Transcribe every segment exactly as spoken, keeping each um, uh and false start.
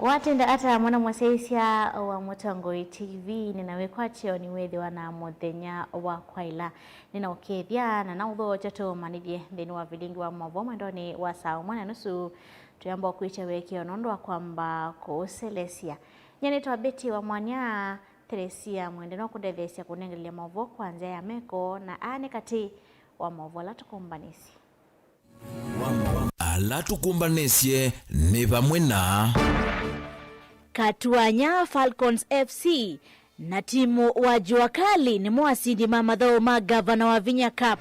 Watenda ata mwana mũsyaĩĩsya wa Mũtongoi T V? Nĩ na wĩkwatyo nĩ wĩthĩwa na mũthenya wa kwaĩla. Nĩ na ũkethya na na ũthokya tũmanĩthye nthĩnĩ wa vilingi wa maũvoo mwendonĩ wa saa ũmwe na nusu. Tũyamba kwĩkya wĩkĩo nũndũ wa kwamba kũũselesya. Nyie nĩtwa Betty wa Mwanya. Theresia Mwende no kũndetheesya kũnengelelya maũvoo kwa nzĩa ya meko, na aa nĩ katĩ wa maũvoo ala tũkũmbanĩsye. Ala tũkũmbanĩsye nĩ vamwe na Katuanya Falcons F C na timu wa Jua Kali nĩmo asindi ma mathaũ ma Gavana wa Vinya Cup.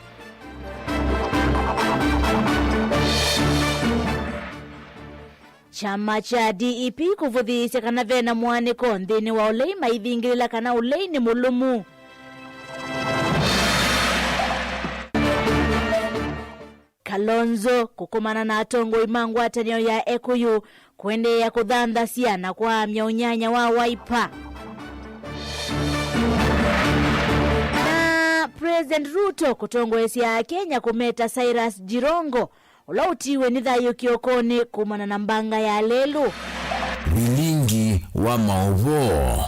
Kyama kya D E P kũvũthĩĩsya kana ve na mũanĩko nthĩnĩ wa ũlei maithingĩlĩla kana ũlei nĩ mũlũmu. Kalonzo kũkomana na atongoi ma ngwatanĩo ya Ekũyũ kũendeea kũthanthasya na kwaamya ũnyanya wa Wiper. Na President Ruto kũtongoesya Akenya kũmeta Cyrus Jirongo ũla ũtiwe nĩ thayũ kĩokonĩ kumana na mbanga ya lelũ. Vilingi wa maũvoo.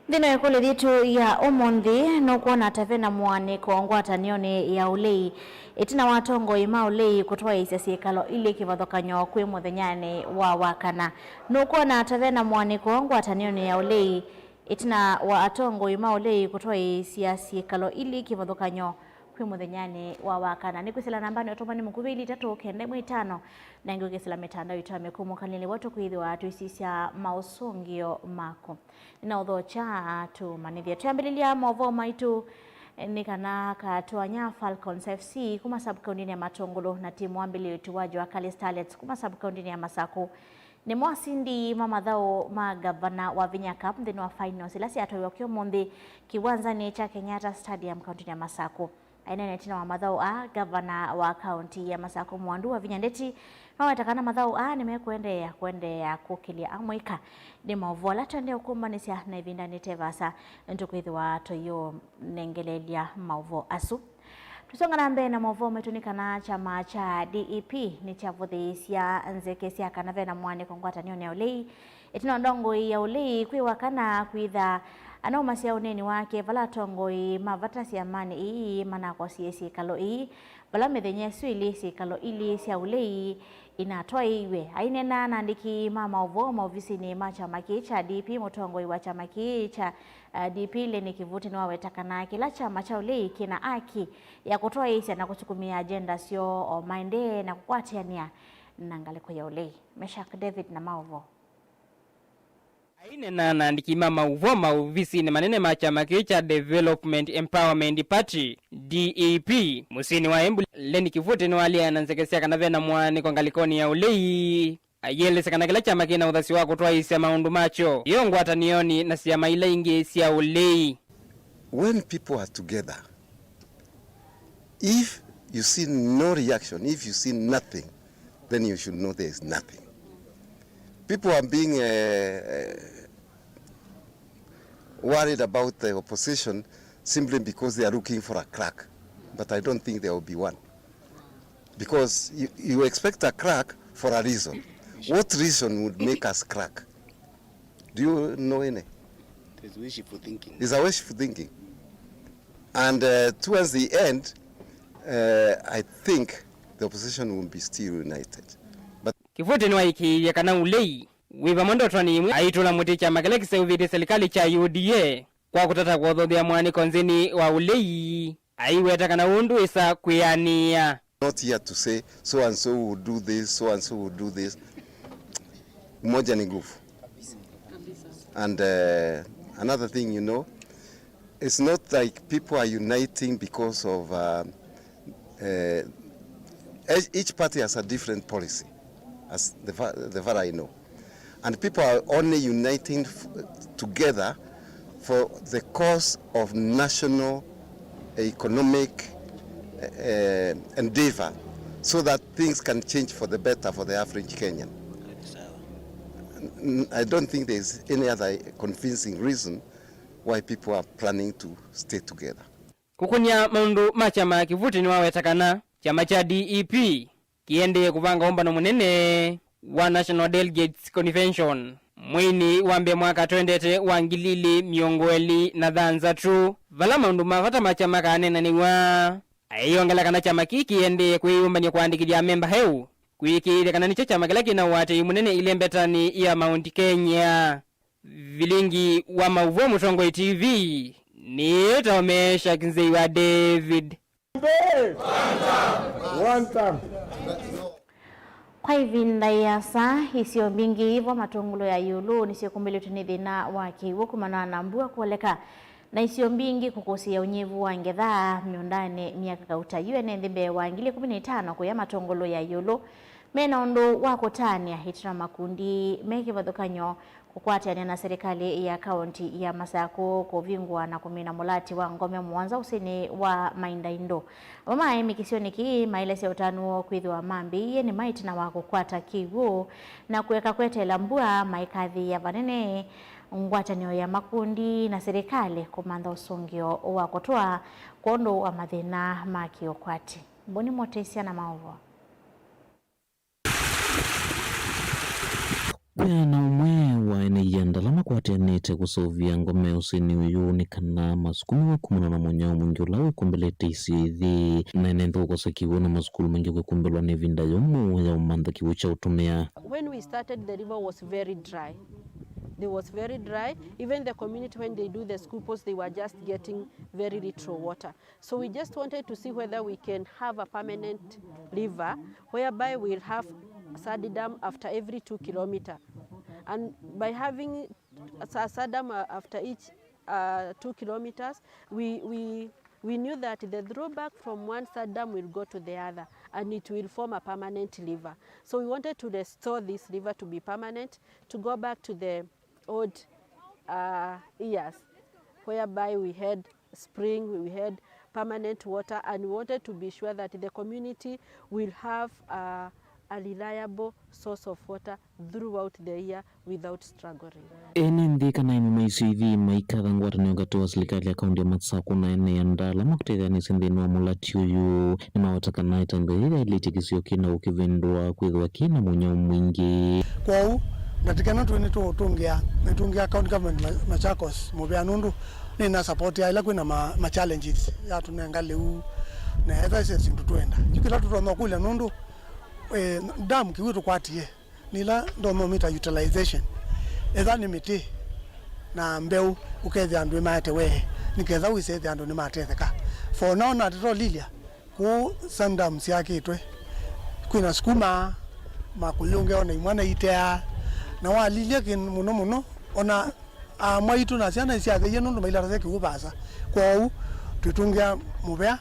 Nthĩnĩ wa ĩkũlyo yitũ ya ũmũnthĩ, nũkwona ta ve na mũanĩko ngwatanĩonĩ ya ũlei ĩtina wa atongoi ma ũlei kũtwaĩĩsya syĩkalo ilĩ kĩvathũkany'o kwĩ mũthenyanĩ wa Wakana. Nũkwona ta ve na mũanĩko ngwatanĩonĩ ya ũlei ĩtina wa atongoi ma ũlei kũtwaĩĩsya syĩkalo ilĩ kĩvathũkany'o kwĩ mũthenyanĩ wa Wakana. Nĩ kwĩsĩla nambanĩ ya ũtũmani mũkuvĩ ilĩ itatũ kenda ĩmwe itano, na ĩngĩ ũkĩsĩla mĩtandao itũ ya mĩkũmũkanĩlĩw'a tũkwĩthĩwa twĩsisya maũsũngĩo maku. Nĩnaũthokya tũmanĩthye. Twĩambĩlĩlya maũvoo maitũ nĩ kana Katuanya Falcons F C kuma sub-kauntinĩ ya Matũngũlũ na timu wa Mbilĩĩtu wa Jua Kali Starlets kuma sub-kauntinĩ ya Masakũ nĩmo asindi ma mathaũ ma Gavana wa Vinya Cup nthĩnĩ wa finals ila syatwaiwa kĩ ũmũnthĩ kĩwanzanĩ kya Kenyatta Stadium kauntinĩ ya Masakũ. Aineena ĩtina wa mathaũ aa, ngavana wa kaunti ya Masakũ Mwandu Wavinya Ndeti nĩwaweta kana mathaũ aa nĩmekũendeea kũendeea kũkĩlya amũika. Nĩ maũvoo ala tũendee ũkũmbanĩsya, na ĩvindanĩ te vaasa nĩtũkwĩthĩwa tũyĩũnengeleelya maũvoo asu. Tũsonga na mbee na maũvoo maitũ nĩ kana kyama kya D E P nĩkyavũthĩĩsya nzeke sya kana ve na mũanĩko ngwatanĩonĩ ya ũlei. Ĩtina wa ndongoi ya ũlei kwĩ Wakana kwĩtha anaumasya ũneeni wake vala atongoi ma vata syamanĩ ii manakosie syĩkalo ii, vala mĩthenya ĩsu ĩlĩ syĩkalo ilĩ sya ũlei inatwaĩiw'e. Aineena na andĩki ma maũvoo maovisinĩ ma kyama kĩĩ kya D P, mũtongoi wa kyama kĩĩ kya, uh, D P Lenny Kivuti nĩwaweta kana kĩla kyama kya ũlei kĩna aki ya kũtwaĩĩsya na kũsukumĩa agenda syoo o maendee na kũkwatĩanĩa na ngalĩko ya ũlei. Meshak David na maũvoo. Aineena na andĩki ma maũvoo maovisinĩ manene ma kyama kĩĩ kya Development Empowerment Party, D E P, mũsyĩnĩ wa Embu, Lenny Kivuti nĩwaleana nzeke sya kana ve na mũanĩko ngalĩkonĩ ya ũlei. Aielesya kana kĩla kyama kĩna ũthasyo wa kũtwaĩĩsya maũndũ makyo yo ngwatanĩonĩ na syama ila ingĩ sya ũlei. When people are together, if you see no reaction, if you see nothing, then you should know there is nothing. People are being, uh, uh, worried about the opposition simply because they are looking for a crack. But I don't think there will be one. Because you, you expect a crack for a reason. What reason would make us crack? Do you know any? It's wishful thinking. It's a wishful thinking. And, uh, towards the end, uh, I think the opposition will be still united. But Kivuti nĩwaĩkĩĩthya kana ũlei wĩ vamwe ndotonĩ ĩmwe aitũla mũtĩ kyama kĩla kĩseũvĩtye silikalĩ kya U D A kwa kũtata kũthothea mũanĩko nthĩnĩ wa ũlei. Aiweta kana ũũ ndwĩsa kwĩanĩĩa. Not here to say so and so will do this, so and so will do this. Umoja ni nguvu. And, uh, another thing, you know, it's not like people are uniting because of, uh, uh, each, each party has a different policy, as the fa-, the far I know. And people are only uniting f-, together for the cause of national economic, uh, endeavor, so that things can change for the better for the average Kenyan. N-, I don't think there is any other convincing reason Why people are planning to stay together. Kũkũnĩa maũndũ ma kyama kĩvuti nĩwaweta kana kyama kya D E P kĩendee kũvanga ũmbano mũnene wa National Delegates Convention mweinĩ wa mbee mwaka twendete wa ngili ili mĩongo ĩlĩ na thanthatũ, vala maũndũ ma vata ma kyama makaaneenanĩw'a. Ayĩongela kana kyama kĩĩ kĩendee kwĩyũmbany'a kũandĩkĩthya amemba eũ, kũĩkĩĩthya kana nĩkyo kyama kĩla kĩna ũatĩĩi mũnene ĩlembetanĩ ya Mount Kenya. Vilingi wa maũvoo Mũtongoi T V nĩtawa Meshack Nzei wa David. One time. Kwa ĩvinda ĩasa, isio mbingĩ vo matũngũlũ ya ĩũlũ nĩsyĩkumbĩlĩtwe nĩ thĩna wa kĩw'ũ kumana na mbua kwoleka, na isio mbingĩ kũkũsĩĩa ũnyivu wa ngetha mĩũndanĩ myaka kauta yu ene nthĩ mbee wa ngili ikũmi na itano kũya matũngũlũ ya ĩũlũ mena ũndũ wa kũtanĩa ĩtina makundi me kĩvathũkany'o kũkwatĩanĩa na serikali ya kaunti ya Masakũ kũvingũa na kũmina mũlati wa ngome mũonza ũsĩnĩ wa Maindaindũ. Amwe ma aĩmi kĩsionĩ kĩĩ maelesya ũtanu woo kwĩthĩwa mambĩĩie nĩma ĩtina wa kũkwata kĩw'ũ na kũeka kweteela mbua maikathĩĩa vanene ngwatanĩo ya makundi na serikali kũmantha ũsũngĩo wa kũtũa kwondũ wa mathĩna ma kĩũkwati. Mboni Motesya na maũvoo. Kwĩana ũmwe wa ene ianda ala makwatĩanĩte kũseũvya ngome ũsĩnĩ ũyũ nĩ kana masũkũmĩwe kumana na mũnyao mwingĩ ũla wĩkumbĩlĩte isio ithi, na ene nthĩ kũkosa kĩw'ũ na masukulu maingĩ kwĩkumbĩlwa nĩ ĩvinda yũmũ ya ũmantha kĩw'ũ kya ũtũmĩa. When we started, the river was very dry. It was very dry. Even the community, when they do the school sports, they were just getting very little water. So we just wanted to see whether we can have a permanent river whereby we'll have Sadi Dam after every two kilometer. And by having Sa- Sadi Dam, uh, after each, uh, two kilometers, we, we, we knew that the throwback from one Sadi Dam will go to the other and it will form a permanent river. So we wanted to restore this river to be permanent, to go back to the old, uh, years whereby we had spring, we had permanent water, and we wanted to be sure that the community will have a, a reliable source of water throughout the year without struggling. Ene nthĩ kana aĩmi ma isio ithi maikatha ngwatanĩo katĩ wa silikalĩ ya kaunti ya Masakũ na ene ianda ala makũtetheanĩsye nthĩnĩ wa mũlati ũyũ. Nĩmaweta kana ĩtambya yĩĩ yaĩlĩtye kĩsio kĩĩ na ũkĩvĩndũa kwĩthĩwa kĩ na mũnyao mwingĩ. Kwoou, ndatĩka ĩno twĩ nĩtũũtũngĩa, nĩtũngĩa County Government Ma- Machakos mũvea nũndũ nĩna support ya ĩla kwĩna ma, ma challenges yatũnenga lĩu na etha ĩse syĩndũ twenda. Yu kĩla tũtonya kũlya nũndũ, eh, dam kĩw'ũ tũkwatie. Nĩla ndonomita utilization, etha nĩ mĩtĩ na mbeũ, ũkethĩa andũ nĩmaete wee, nĩ ketha wĩsethĩa andũ nĩmatetheka. For now, natĩtolilya kũũ Sadi Dam syakĩtwe, kwĩna sukuma, makũyũ ngeona imwana iteaa, na walilya kĩ mũno mũno, ona aamwaitũ na syana isyatheie nũndũ mailatasya kĩw'ũ vaasa. Kwoou twĩtũngĩa mũvea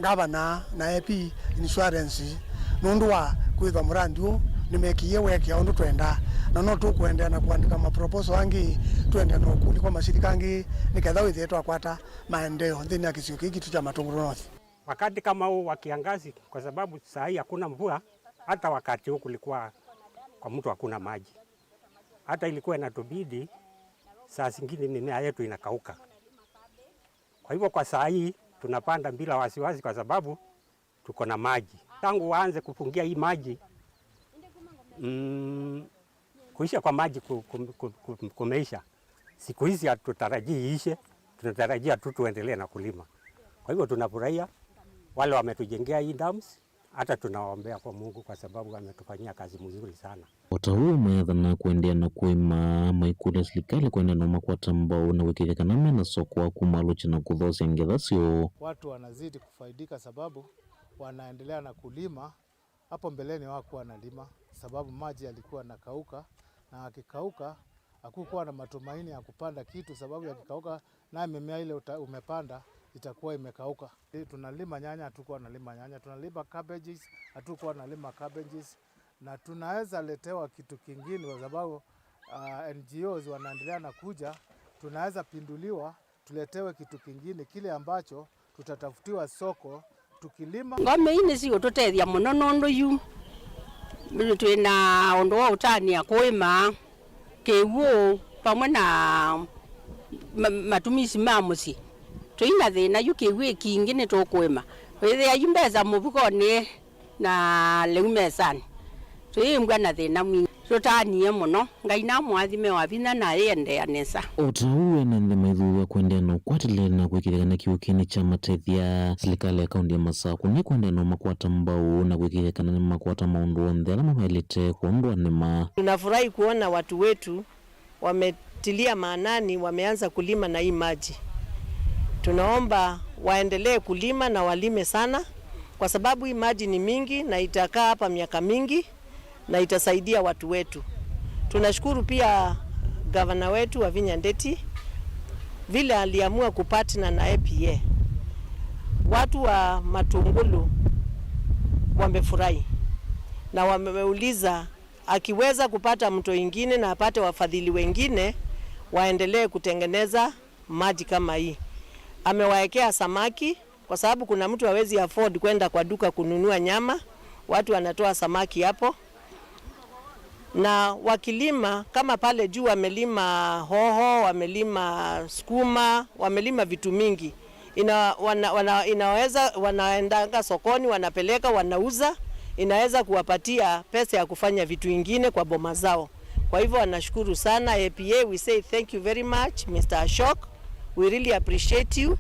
ngavana na A P Insurance nũndũ wa kwĩthwa mũrandi ũũ nĩmekĩie weekĩa ũndũ twendaa, na no tũkũendeea na kũandĩka ma proposal angĩ, tũendee na ũkũlyo kwa mashirika angĩ nĩ ketha wĩthĩe twakwata maendeeo nthĩnĩ wa kĩsio kĩĩ kitũ kya Matũngũlũ North. Wakati kama huu wa kiangazi, kwa sababu saa hii hakuna mvua, hata wakati huu kulikuwa kwa mtu hakuna maji, hata ilikuwa inatubidi saa zingine mimea yetu inakauka. Kwa hivyo kwa saa hii tunapanda bila wasiwasi kwa sababu tuko na maji. Tangu waanze kufungia hii maji, mm, kuisha kwa maji ku- ku- ku- ku- kumeisha. Siku hizi hatutarajii iishe, tunatarajia tu tuendelee na kulima. Kwa hivyo tunafurahia wale wametujengea hii dams, hata tunawaombea kwa Mungu kwa sababu ametufanyia kazi mzuri sana. O ta ũu, mayathana kũendeea na kũĩma, maikũlya silikalĩ kũendeea na ũmakwata mbau na kũĩkĩĩthya kana mena soko wa kũmalũkya na kũthoosya ngetha syoo. Watu wanazidi kufaidika sababu wanaendelea na kulima. Hapo mbeleni hawakuwa wanalima sababu maji yalikuwa yanakauka, na akikauka hakukuwa na matumaini ya kupanda kitu sababu yakikauka na mimea ile uta- umepanda itakuwa imekauka. Tunalima nyanya, hatukuwa nalima nyanya, tunalima cabbages, hatukuwa nalima cabbages, na tunaweza letewa kitu kingine kwa sababu, ah, N G Os wanaendelea na kuja, tunaweza pinduliwa, tuletewe kitu kingine kile ambacho tutatafutiwa soko tukilima. Ngome ii nĩsigũtũtethya mũno nũndũ yu twĩ na ũndũ wa ũtanĩa kũĩma kĩw'ũ vamwe na Ma-, matumisi ma mũsyĩ. Tũi na thĩna yu kĩw'ũ kingĩ nĩtũkũĩma. Wĩthĩa yu mbesa mũvukonĩ na lĩu mesanĩ. Tũimbwa na thĩna mwingĩ. Tũtanie mũno. Ngai namũathime wa vinya na ayĩendeea nesa. O ta ũu, ene nthĩ maithuthw'a kũendeea na ũkwatĩlĩĩli na kwĩkĩĩthya kana kĩw'ũ kĩĩ nĩkyamatethya. Silikalĩ ya kaũntĩ ya Masakũ nĩkũendeea na ũmakwata mbau na kwĩkĩĩthya kana nĩmakwata maũndũ onthe ala mavaĩlĩte kwondũ wa nĩma. Tunafurahi kuona watu wetu wametilia maanani, wameanza kulima na hii maji. Tunaomba waendelee kulima na walime sana, kwa sababu hii maji ni mingi na itakaa hapa miaka mingi na itasaidia watu wetu. Tunashukuru pia gavana wetu Wavinya Ndeti vile aliamua kupartner na A P A. Watu wa Matungulu wamefurahi na wameuliza akiweza kupata mto ingine na apate wafadhili wengine waendelee kutengeneza maji kama hii. Amewaekea samaki kwa sababu kuna mtu hawezi afford kwenda kwa duka kununua nyama, watu wanatoa samaki hapo. Na wakilima, kama pale juu wamelima hoho, wamelima sukuma, wamelima vitu mingi. Ina-, wana-, wana-, inaweza, wanaendanga sokoni, wanapeleka, wanauza, inaweza kuwapatia pesa ya kufanya vitu ingine kwa boma zao. Kwa hivyo wanashukuru sana A P A, we say thank you very much, Mister Ashok. We really appreciate you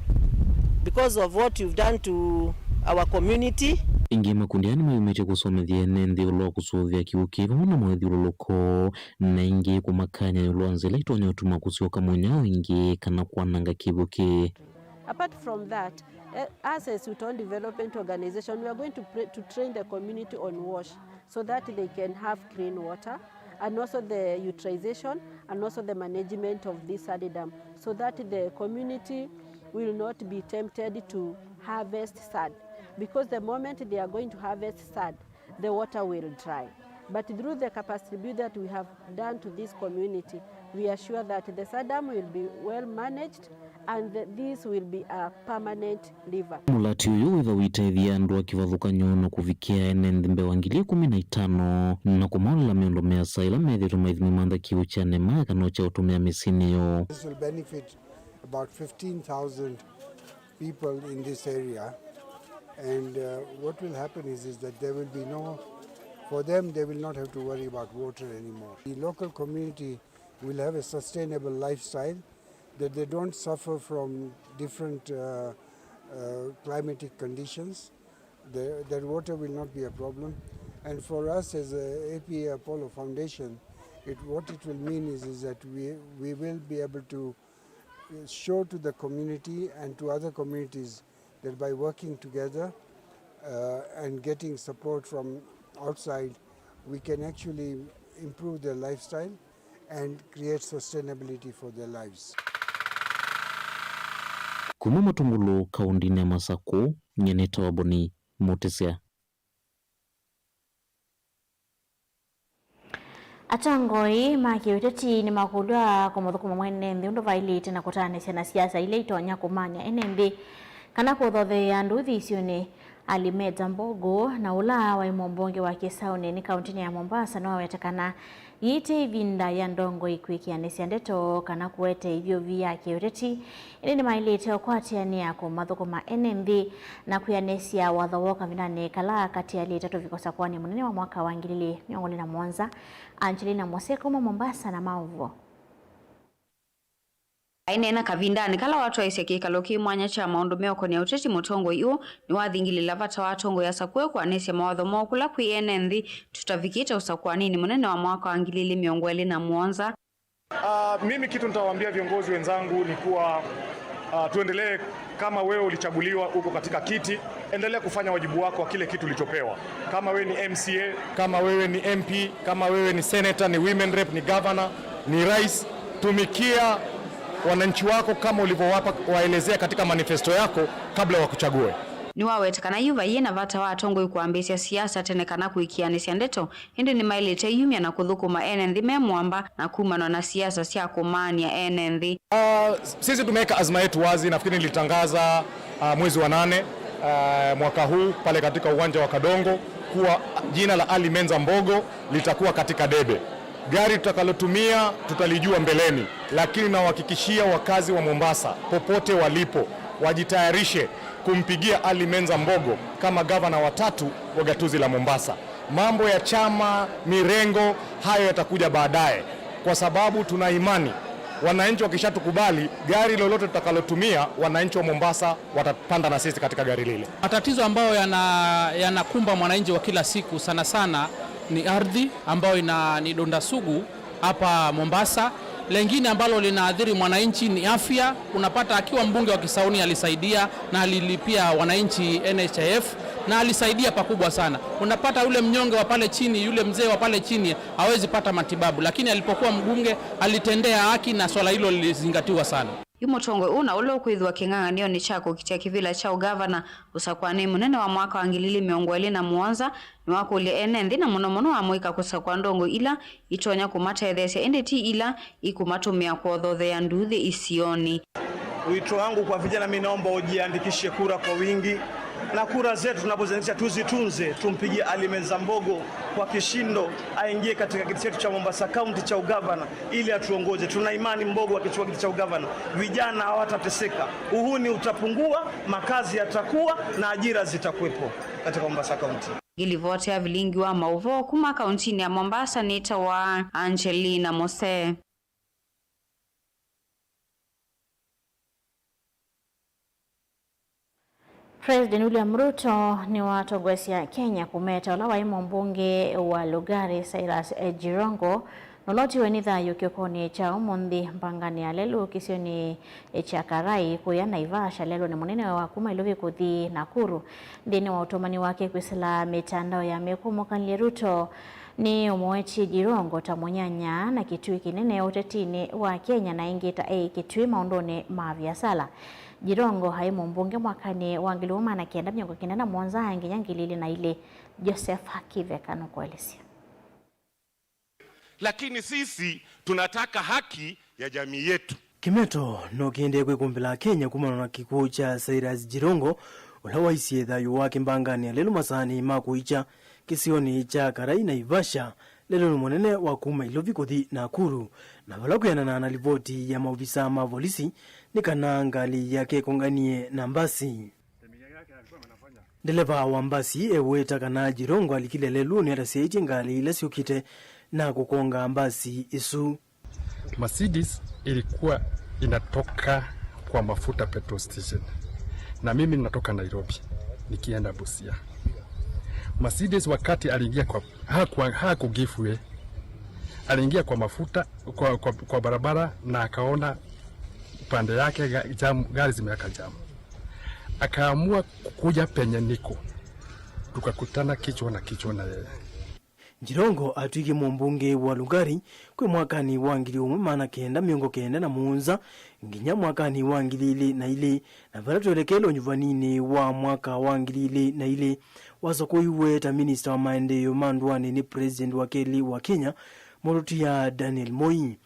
because of what you've done to our community. Ĩngĩ, makundi aa nĩmayumĩtye kũsomethya ene nthĩ ĩũlũ wa kũsũvĩa kĩw'ũ kĩĩ vamwe na mawĩthyũlũlũko, na ĩngĩ kũmakany'a ĩũlũ wa nzĩa ila itonya ũtuma kũsyoka mũnyao ĩngĩ kana kwananga kĩw'ũ kĩĩ. Apart from that, eh, us as Uton Development Organization, we are going to, pray, to train the community on WASH so that they can have clean water and also the utilization and also the management of this sand dam, so that the community will not be tempted to harvest sand, because the moment they are going to harvest sand, the water will dry. But through the capacity build that we have done to this community, we are sure that the sand dam will be well managed and that this will be a permanent river. Mũlati ũyũ wĩva ũitethya andũ a kĩvathũkany'o na kũvikĩa ene nthĩ mbee wa ngili ikũmi na itano na kũmaolela mĩũndũ measa ĩla methĩĩtwe maithimimantha kĩw'ũ kya Nemaya kana kya ũtũmĩa mĩsyĩnĩ yoo. This will benefit about fifteen thousand people in this area, and, uh, what will happen is, is that there will be no, for them, they will not have to worry about water anymore. The local community will have a sustainable lifestyle, that they don't suffer from different, uh, uh, climatic conditions. The, that water will not be a problem. And for us as a A P A Apollo Foundation, it, what it will mean is, is that we, we will be able to show to the community and to other communities that by working together, uh, and getting support from outside, we can actually improve their lifestyle and create sustainability for their lives. Kuma Matungulu, kaũndĩnĩ ya Masakũ, nyie nĩtawa Boni Mũtĩsya. Atongoi ma kĩũteti nĩmakũlw'a kũmũthũkũma mwene nthĩ ũndũ vaĩlĩte na kũtaanĩsya na siasa ila itonya kũmany'a ene nthĩ kana kũthotheea nduthi isionĩ. Ali Meta Mbogo, na ũla waĩ mũmbunge wa Kisauni nĩ kaũntĩnĩ ya Mombasa, nĩwaweta kana yĩĩ ti ĩvinda ya ndongoi kwĩkĩanĩsya ndeto kana kũete ĩvyũvi ya kĩũteti, ĩndĩ nĩmaĩlĩte ũkwatĩanĩa kũmathũkũma ene nthĩ na kwĩanĩsya watho woo kavindanĩ kala katialĩte tũvike ũsakũanĩ mũnene wa mwaka wa ngili ilĩ mĩongo ĩlĩ na mũonza. Angelina Mose kuma Mombasa na maũvoo. Aineena kavindanĩ kala watwaĩsye kĩkalo kĩ mwanya kya maũndũ meũkonea ũteti, mũtongoi ũũ nĩwathingilĩla vata wa atongoi asakũe kũanĩsya mawatho moo kũla kwĩ ene nthĩ tũtavikĩte ũsakũanĩnĩ mũnene wa mwaka wa ngili ilĩ mĩongo ĩlĩ na mũonza. Ah, mimi kitu nitawaambia viongozi wenzangu ni kuwa, ah, tuendelee, kama wewe ulichaguliwa, uko katika kiti, endelea kufanya wajibu wako wa kile kitu ulichopewa. Kama wewe ni M C A, kama wewe ni M P, kama wewe ni senator, ni women rep, ni governor, ni rais, tumikia wananchi wako kama ulivyowapa, waelezea katika manifesto yako kabla wakuchague. Nĩwaweta kana yu vaiĩ na vata wa atongoi kwambĩĩsya siasa tene kana kũĩkĩanĩsya ndeto, ĩndĩ nĩmaĩlĩte ĩyumya na kũthũkũma ene nthĩ me mũamba na kumanwa na siasa sya kũmaany'a ene nthĩ. Ah, sisi tumeweka azma yetu wazi, nafikiri nilitangaza, ah, mwezi wa nane, ah, mwaka huu pale katika uwanja wa Kadongo kuwa jina la Ali Menza Mbogo litakuwa katika debe. Gari tutakalotumia tutalijua mbeleni, lakini nawahakikishia wakazi wa Mombasa popote walipo wajitayarishe kumpigia Ali Menza Mbogo kama gavana wa tatu wa gatuzi la Mombasa. Mambo ya chama, mirengo, hayo yatakuja baadaye, kwa sababu tuna imani wananchi wakishatukubali, gari lolote tutakalotumia, wananchi wa Mombasa watapanda na sisi katika gari lile. Matatizo ambayo yana- yanakumba mwananchi wa kila siku sana sana ni ardhi ambayo ina- ni donda sugu hapa Mombasa. Lengine ambalo linaathiri mwananchi ni afya. Unapata akiwa mbunge wa Kisauni alisaidia na alilipia wananchi N H I F na alisaidia pakubwa sana. Unapata yule mnyonge wa pale chini, yule mzee wa pale chini hawezi pata matibabu, lakini alipokuwa mbunge alitendea haki na swala hilo lilizingatiwa sana. Yu mũtongoi ũũ na ũla ũkwĩthĩwa kĩng'ang'anĩonĩ kya kũkitĩa kĩvĩla kya ũgavana ũsakũanĩ mũnene wa mwaka wa ngili ili mĩongo ĩlĩ na mũonza, nĩwakũlya ene nthĩ na mũno mũno amũika kũsakũa ndongo ila itonya kũmatetheesya, ĩndĩ ti ila ikũmatũmĩa kwothothea nduuthĩ isionĩ. Wito wangu kwa vijana, mi naomba ujiandikishe kura kwa wingi, na kura zetu tunapoziandikisha tuzitunze, tumpigie Ali Menza Mbogo kwa kishindo, aingie katika kiti chetu cha Mombasa County cha ugavana ili atuongoze. Tuna imani Mbogo akichukua kiti cha ugavana, vijana hawatateseka, uhuni utapungua, makazi yatakuwa na ajira zitakuwepo katika Mombasa County. Ngilivoti ya vilingi wa maũvoo kuma kauntinĩ ya Mombasa nĩtawa Angelina Mose. President William Ruto nĩwatongoesya Kenya kũmeta ũla waĩ mũmbunge wa Lugari Cyrus Jirongo, na ũla ũtiwe nĩ thayũ kĩokonĩ kya ũmũnthĩ mbanganĩ ya lelũ kĩsionĩ kya Karai kũya Naivasha lelũnĩ mũnene wa kuma Iluvi kũthi Nakuru. Nthĩnĩ wa ũtũmani wake kwĩsĩla mĩtandao ya mĩkũmũkanĩlye, Ruto nĩ ũmũetie Jirongo ta mũnyanya na kĩtuĩ kĩnene ũtetinĩ wa Kenya, na ĩngĩ ta e kĩtuĩ maũndũnĩ ma viasala. Jirongo aĩ mũmbunge mwakanĩ wa ngili ĩmwe maana kenda mĩongo kenda na mũonza nginya ngili ili na ilĩ. Joseph Kiveka nũkũelesya. Lakini sisi tunataka haki ya jamii yetu. Kĩmeto no kĩendee kwĩkũmbĩla Akenya kumana na kĩkw'ũ kya Cyrus Jirongo, ũla waisye thayũ wake mbanganĩ ya lelũ masaanĩ ma kũikya kĩsionĩ kya Karai Naivasha, lelũnĩ mũnene wa kuma Iluvi kũthi Nakuru, na vala kwĩanana na livoti ya maovisa ma volisi, nĩ kana ngalĩ yake ĩkonganie na mbasi. Ndeleva wa mbasi eweta kana Jirongo alikile lelũnĩ atasyaĩtye ngalĩ ila syũkĩte na kũkonga mbasi ĩsu. Mercedes ilikuwa inatoka kwa mafuta petrol station, na mimi natoka Nairobi nikienda Busia. Mercedes wakati aliingia kwa, haku, haku give way, aliingia kwa mafuta kwa, kwa, kwa barabara na akaona upande yake ga- jam, gari zimeweka jam, akaamua kukuja penye niko, tukakutana kichwa na kichwa na yeye. Jirongo atw'ĩkie mũmbunge wa Lugari kwĩ mwakanĩ wa ngili ĩmwe maana kenda mĩongo kenda na mũonza nginya mwakanĩ wa ngili ilĩ na ilĩ, na vala twelekele ũnyuvaninĩ wa mwaka wa ngili ilĩ na ilĩ, wasakũiwe ta minista wa maendeeo ma ndũanĩ nĩ President wa kelĩ wa Kenya, Mũtũtia Daniel Moi.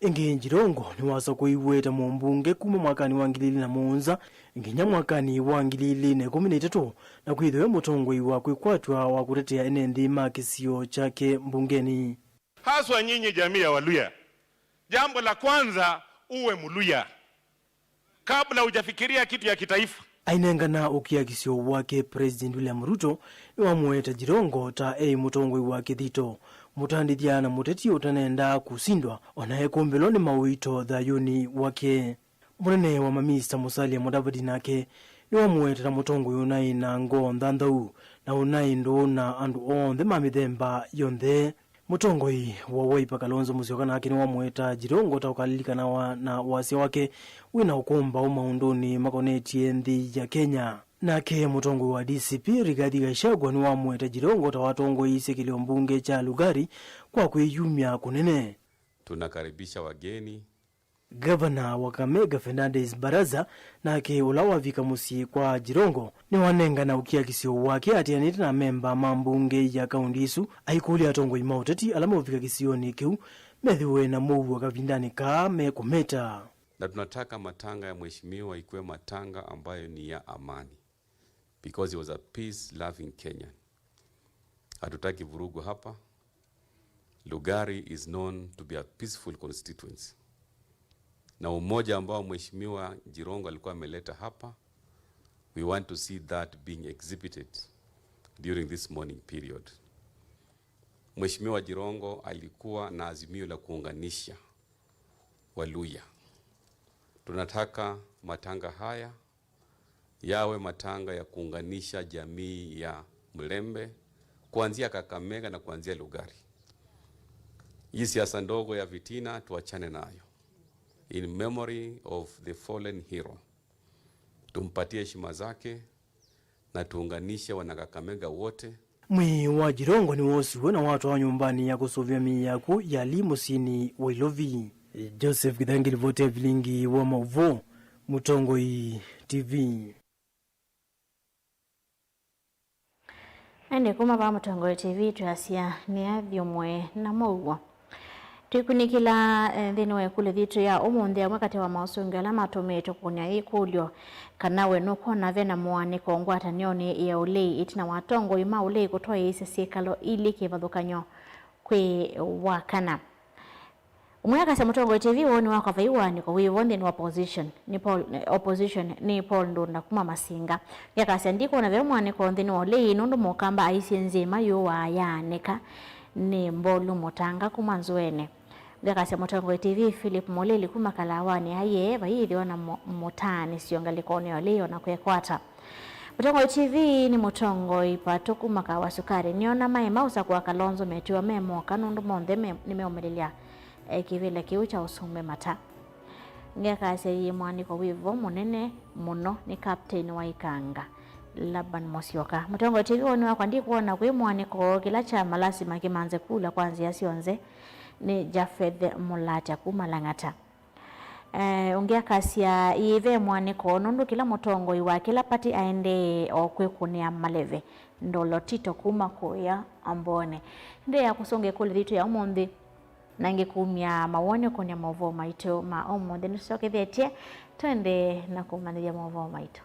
Ĩngĩ, Jirongo nĩwasakũiwe ta mũmbunge kuma mwakanĩ wa ngili ilĩ na mũonza nginya mwakanĩ wa ngili ilĩ na ĩkũmi na itatũ, na kwĩthĩwa e mũtongoi wa kwĩkwatw'a wa kũtetea ene nthĩ ma kĩsio kyake mbungenĩ. Haswa nyinyi jamii ya Waluya, jambo la kwanza, uwe Mluya kabla hujafikiria kitu ya kitaifa. Ainengana ũkiakisyo wake, President William Ruto nĩwamũete Jirongo ta e mũtongoi wa kĩthito, mũtandĩthya na mũteti ũtanendaa kũsindwa, ona ekũmbĩlwa nĩ maũito thayũnĩ wake. Mũnene wa maminista Musalia Mudavadi nake nĩwamũete ta mũtongoi ũnaĩ na ngoo nthanthau na ũnaĩ ndũũ na andũ onthe ma mĩthemba yonthe. Mũtongoi wa Wiper Kalonzo Musyoka nake nĩwamũeta Jirongo ta ũkalilikanawa na wasya wake wĩ na ũkũmbaũ maũndũnĩ makonetye nthĩ ya Kenya. Nake mũtongoi wa D C P Rigathi Gachagua nĩwamũeta Jirongo ta watongoeisye kĩlĩo mbunge kya Lugari kwa kwĩyumya kũnene. Tunakaribisha wageni. Ngavana wa Kakamega Fernandes Baraza nake ũla wavika mũsyĩ kwa Jirongo nĩwanengana ũkiakisyo wake atianĩte na amemba ma mbunge ya kaũnti ĩsu, aikũlya atongoi ma ũteti ala meũvika kĩsionĩ kĩu methĩwe na mũuo kavindanĩ kaa mekũmeta. Na tunataka matanga ya mheshimiwa ikuwe matanga ambayo ni ya amani, because he was a peace loving Kenyan. Hatutaki vurugu hapa. Lugari is known to be a peaceful constituency. Na umoja ambao Mheshimiwa Jirongo alikuwa ameleta hapa, we want to see that being exhibited during this mourning period. Mheshimiwa Jirongo alikuwa na azimio la kuunganisha Waluhya. Tunataka matanga haya yawe matanga ya kuunganisha jamii ya Mlembe kuanzia Kakamega na kuanzia Lugari. Hii siasa ndogo ya fitina tuachane nayo. In memory of the fallen hero. Tumpatie heshima zake na tuunganishe wana Kakamega wote. Mwĩĩ wa Jirongo nĩwosiwe na watwawa nyũmbanĩ ya kũsũvĩa mĩĩ ya akw'ũ ya Lee mũsyĩnĩ wa Ilovi. Joseph Githangi, livoti ya vilingi wa maũvoo, Mũtongoi T V. Ĩndĩ kuma vaa Mũtongoi T V twĩasya nĩ athyũmũe na mũuo. Tũikunĩkĩla, eh, nthĩnĩ wa ĩkũlyo yitũ ya ũmũnthĩ, amwe katĩ wa maũsũngĩo ala matũmĩĩtwe kũkũnĩa ĩkũlyo, kana we nũkwona ve na mũanĩko ngwatanĩonĩ ya ũlei ĩtina wa atongoi ma ũlei kũtwaĩĩsya syĩkalo ilĩ kĩvathũkany'o kwĩ wa kana. Ũmwe akasya, Mũtongoi T V, woni wakwa vai ũanĩko wĩvo nthĩnĩ wa opposition nĩ Paul, opposition nĩ Paul Ndunda kuma Masinga. Nĩ akasya, ndikwona ve mwanĩko nthĩnĩ wa ũlei nũndũ mũkamba aisye nzĩma yũwaa yaanĩka nĩ Mbolu Mũtanga kuma Nzũene. Nĩ akasya, Mũtongoi T V, Philip Mũlili kuma Kalawanĩ, aiee, vaiĩthĩwa na mũ-, mũtaanĩsyo ngalĩkonĩ ya ũlei ona kwekwata. Mũtongoi T V nĩ mũtongoi patũ kuma Kawa Sukari. Nĩona maema ũsakũa Kalonzo metiwa me moka nũndũ monthe me, nĩmeũmĩlĩlya, eh, kĩvĩla kĩu kya ũsumbĩ mata. Ngekasya yĩ mwanĩko wĩ vo mũnene mũno nĩ Captain wa Ikanga, Laban Musyoka. Mũtongoi T V, woni wakwa ndikwona kwĩ mwanĩko kĩla kyama lasima kĩmanze kula kwa nzĩa syonthe nĩ Japheth Mũlatya kuma Lang'ata. Eh, ũngĩ akasya, ĩĩ ve mwanĩko, nũndũ kĩla mũtongoi wa kĩla pati aendee o kwĩkũnĩa maleve. Ndolo Tito kuma kũya Ambone. Ndĩ ya kũsũnga ĩkũlyo yitũ ya ũmũnthĩ, na ĩngĩ kumya mawoni ũkũnĩa maũvoo maitũ ma ũmũnthĩ. Nĩtũsyokethetye, twende na kũmanyĩthya maũvoo maitũ.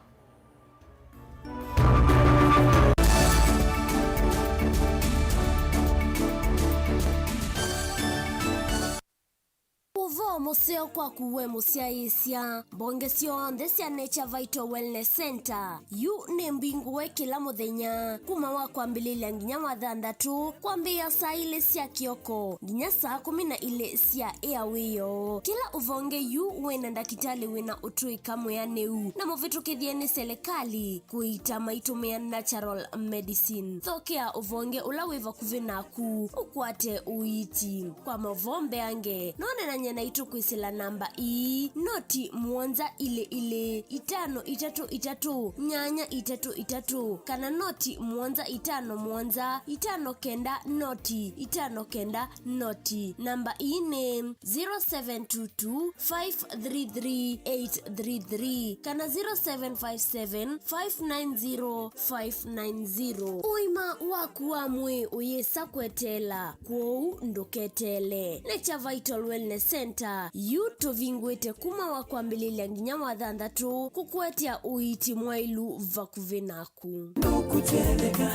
Ũvoo mũseo kwaku we mũsyaĩĩsya. Mbonge syonthe sya Nature Vital Wellness Center yu nĩ mbingũe kĩla mũthenya kuma wa kwambĩlĩlya nginya wa thanthatũ, kwambĩĩa saa ilĩ sya kĩoko nginya saa kũmi na ilĩ sya ĩa wĩoo. Kĩla ũvonge yu wĩna ndakĩtalĩ wĩna ũtũĩka mwĩanĩu na mũvĩtũkĩthye nĩ selekalĩ kũiita maitũmĩa natural medicine. Thokea ũvonge ũla wĩ vakuvĩ naku ũkwate ũiiti. Kwa mavoo mbeange, no nenany'e naitũ kwĩsĩla namba ii, noti mũonza ilĩ ilĩ, itano itatũ itatũ, nyanya itatũ itatũ, kana noti mũonza itano mũonza, itano kenda noti, itano kenda noti. Namba ii nĩ zero seven two two, five three three, eight three three kana zero seven five seven, five nine zero, five nine zero. Ũima waku wa mwĩĩ ũyĩsa kweteela, kwoou ndũketeele. Nature Vital Wellness Center yu tũvingũĩte kuma wa kwambĩlĩlya nginya wa thanthatũ kũkũetea ũiiti mwaĩlu vakuvĩ naku. Nũkũtetheka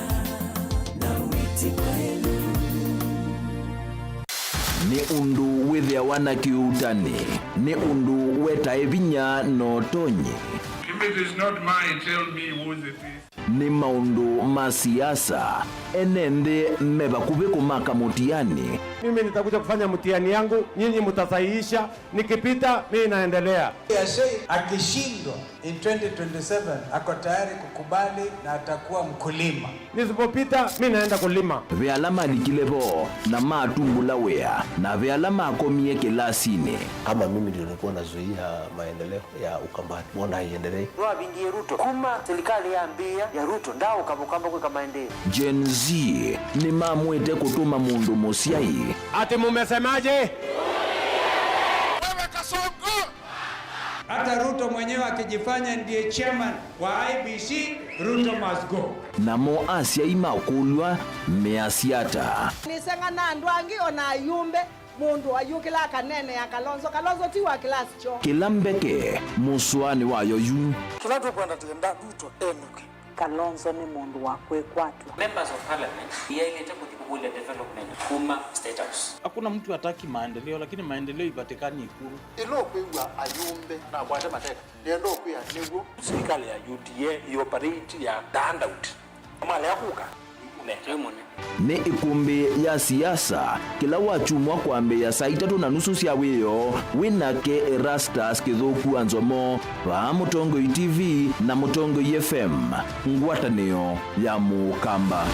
na wĩti mwaĩlu. Nĩ ũndũ wĩthĩawa na kĩuutani, nĩ ũndũ wetae vinya na ũtonyi. If it is not mine, tell me whose it is. Nĩ maũndũ ma siasa, ene nthĩ me vakuvĩ kũmaka mũtiani. Mimi nitakuja kufanya mtihani yangu, nyinyi mtasahihisha, nikipita, mimi naendelea. Yashei akishindwa, in twenty twenty-seven ako tayari kukubali na atakuwa mkulima. Nisipopita, mi naenda kulima. Ve ala malikile vo na matumbũla wĩa, na ve ala makomie kĩlasinĩ. Kama mimi ndio nilikuwa nazuia maendeleo ya Ukambani, mbona haiendelei? Nĩwavingie Ruto. Kuma serikali yambĩĩa ya Ruto, ndaũka Mũkamba kwĩka maendeeo. Gen Z nĩmamwĩte kũtũma mũndũ mũsyai. Ati mumesemaje? Wewe Kasongo! Hata Ruto mwenyewe akijifanya ndiye chairman wa I E B C, Ruto must go. Namo asyai makũlw'a measya ata? Nĩseng'ana andũ angĩ, o na ayumbe, mũndũ ayũkĩla akaneenea Kalonzo. Kalonzo ti wa kĩlasi kyoo. Kĩla mbeke mũsoanĩ wayo yu. Kĩla tũkwenda, tũkwenda Ruto enũke. Kalonzo nĩ mũndũ wa kwĩkwatw'a. Members of Parliament yaĩlĩte kũthi kũkũlya development kuma State House. Hakuna mtu hataki maendeleo, lakini maendeleo ipatikani Ikulu. Ĩla ũkwĩw'a ayumbe nakwate mateka, nĩenda ũkwĩa nĩw'o. Silikalĩ ya U D A ĩoperate ya the handout. Malea kũka, nĩkũnenga. Nĩ ĩkũmbĩ ya siasa, kĩla wakyumwa kwambĩĩa saa itatũ na nusu sya wĩoo, wĩ nake Erastus Kĩthũku wa Nzomo, vaa Mũtongoi T V na Mũtongoi F M, ngwatanĩo ya Mũkamba.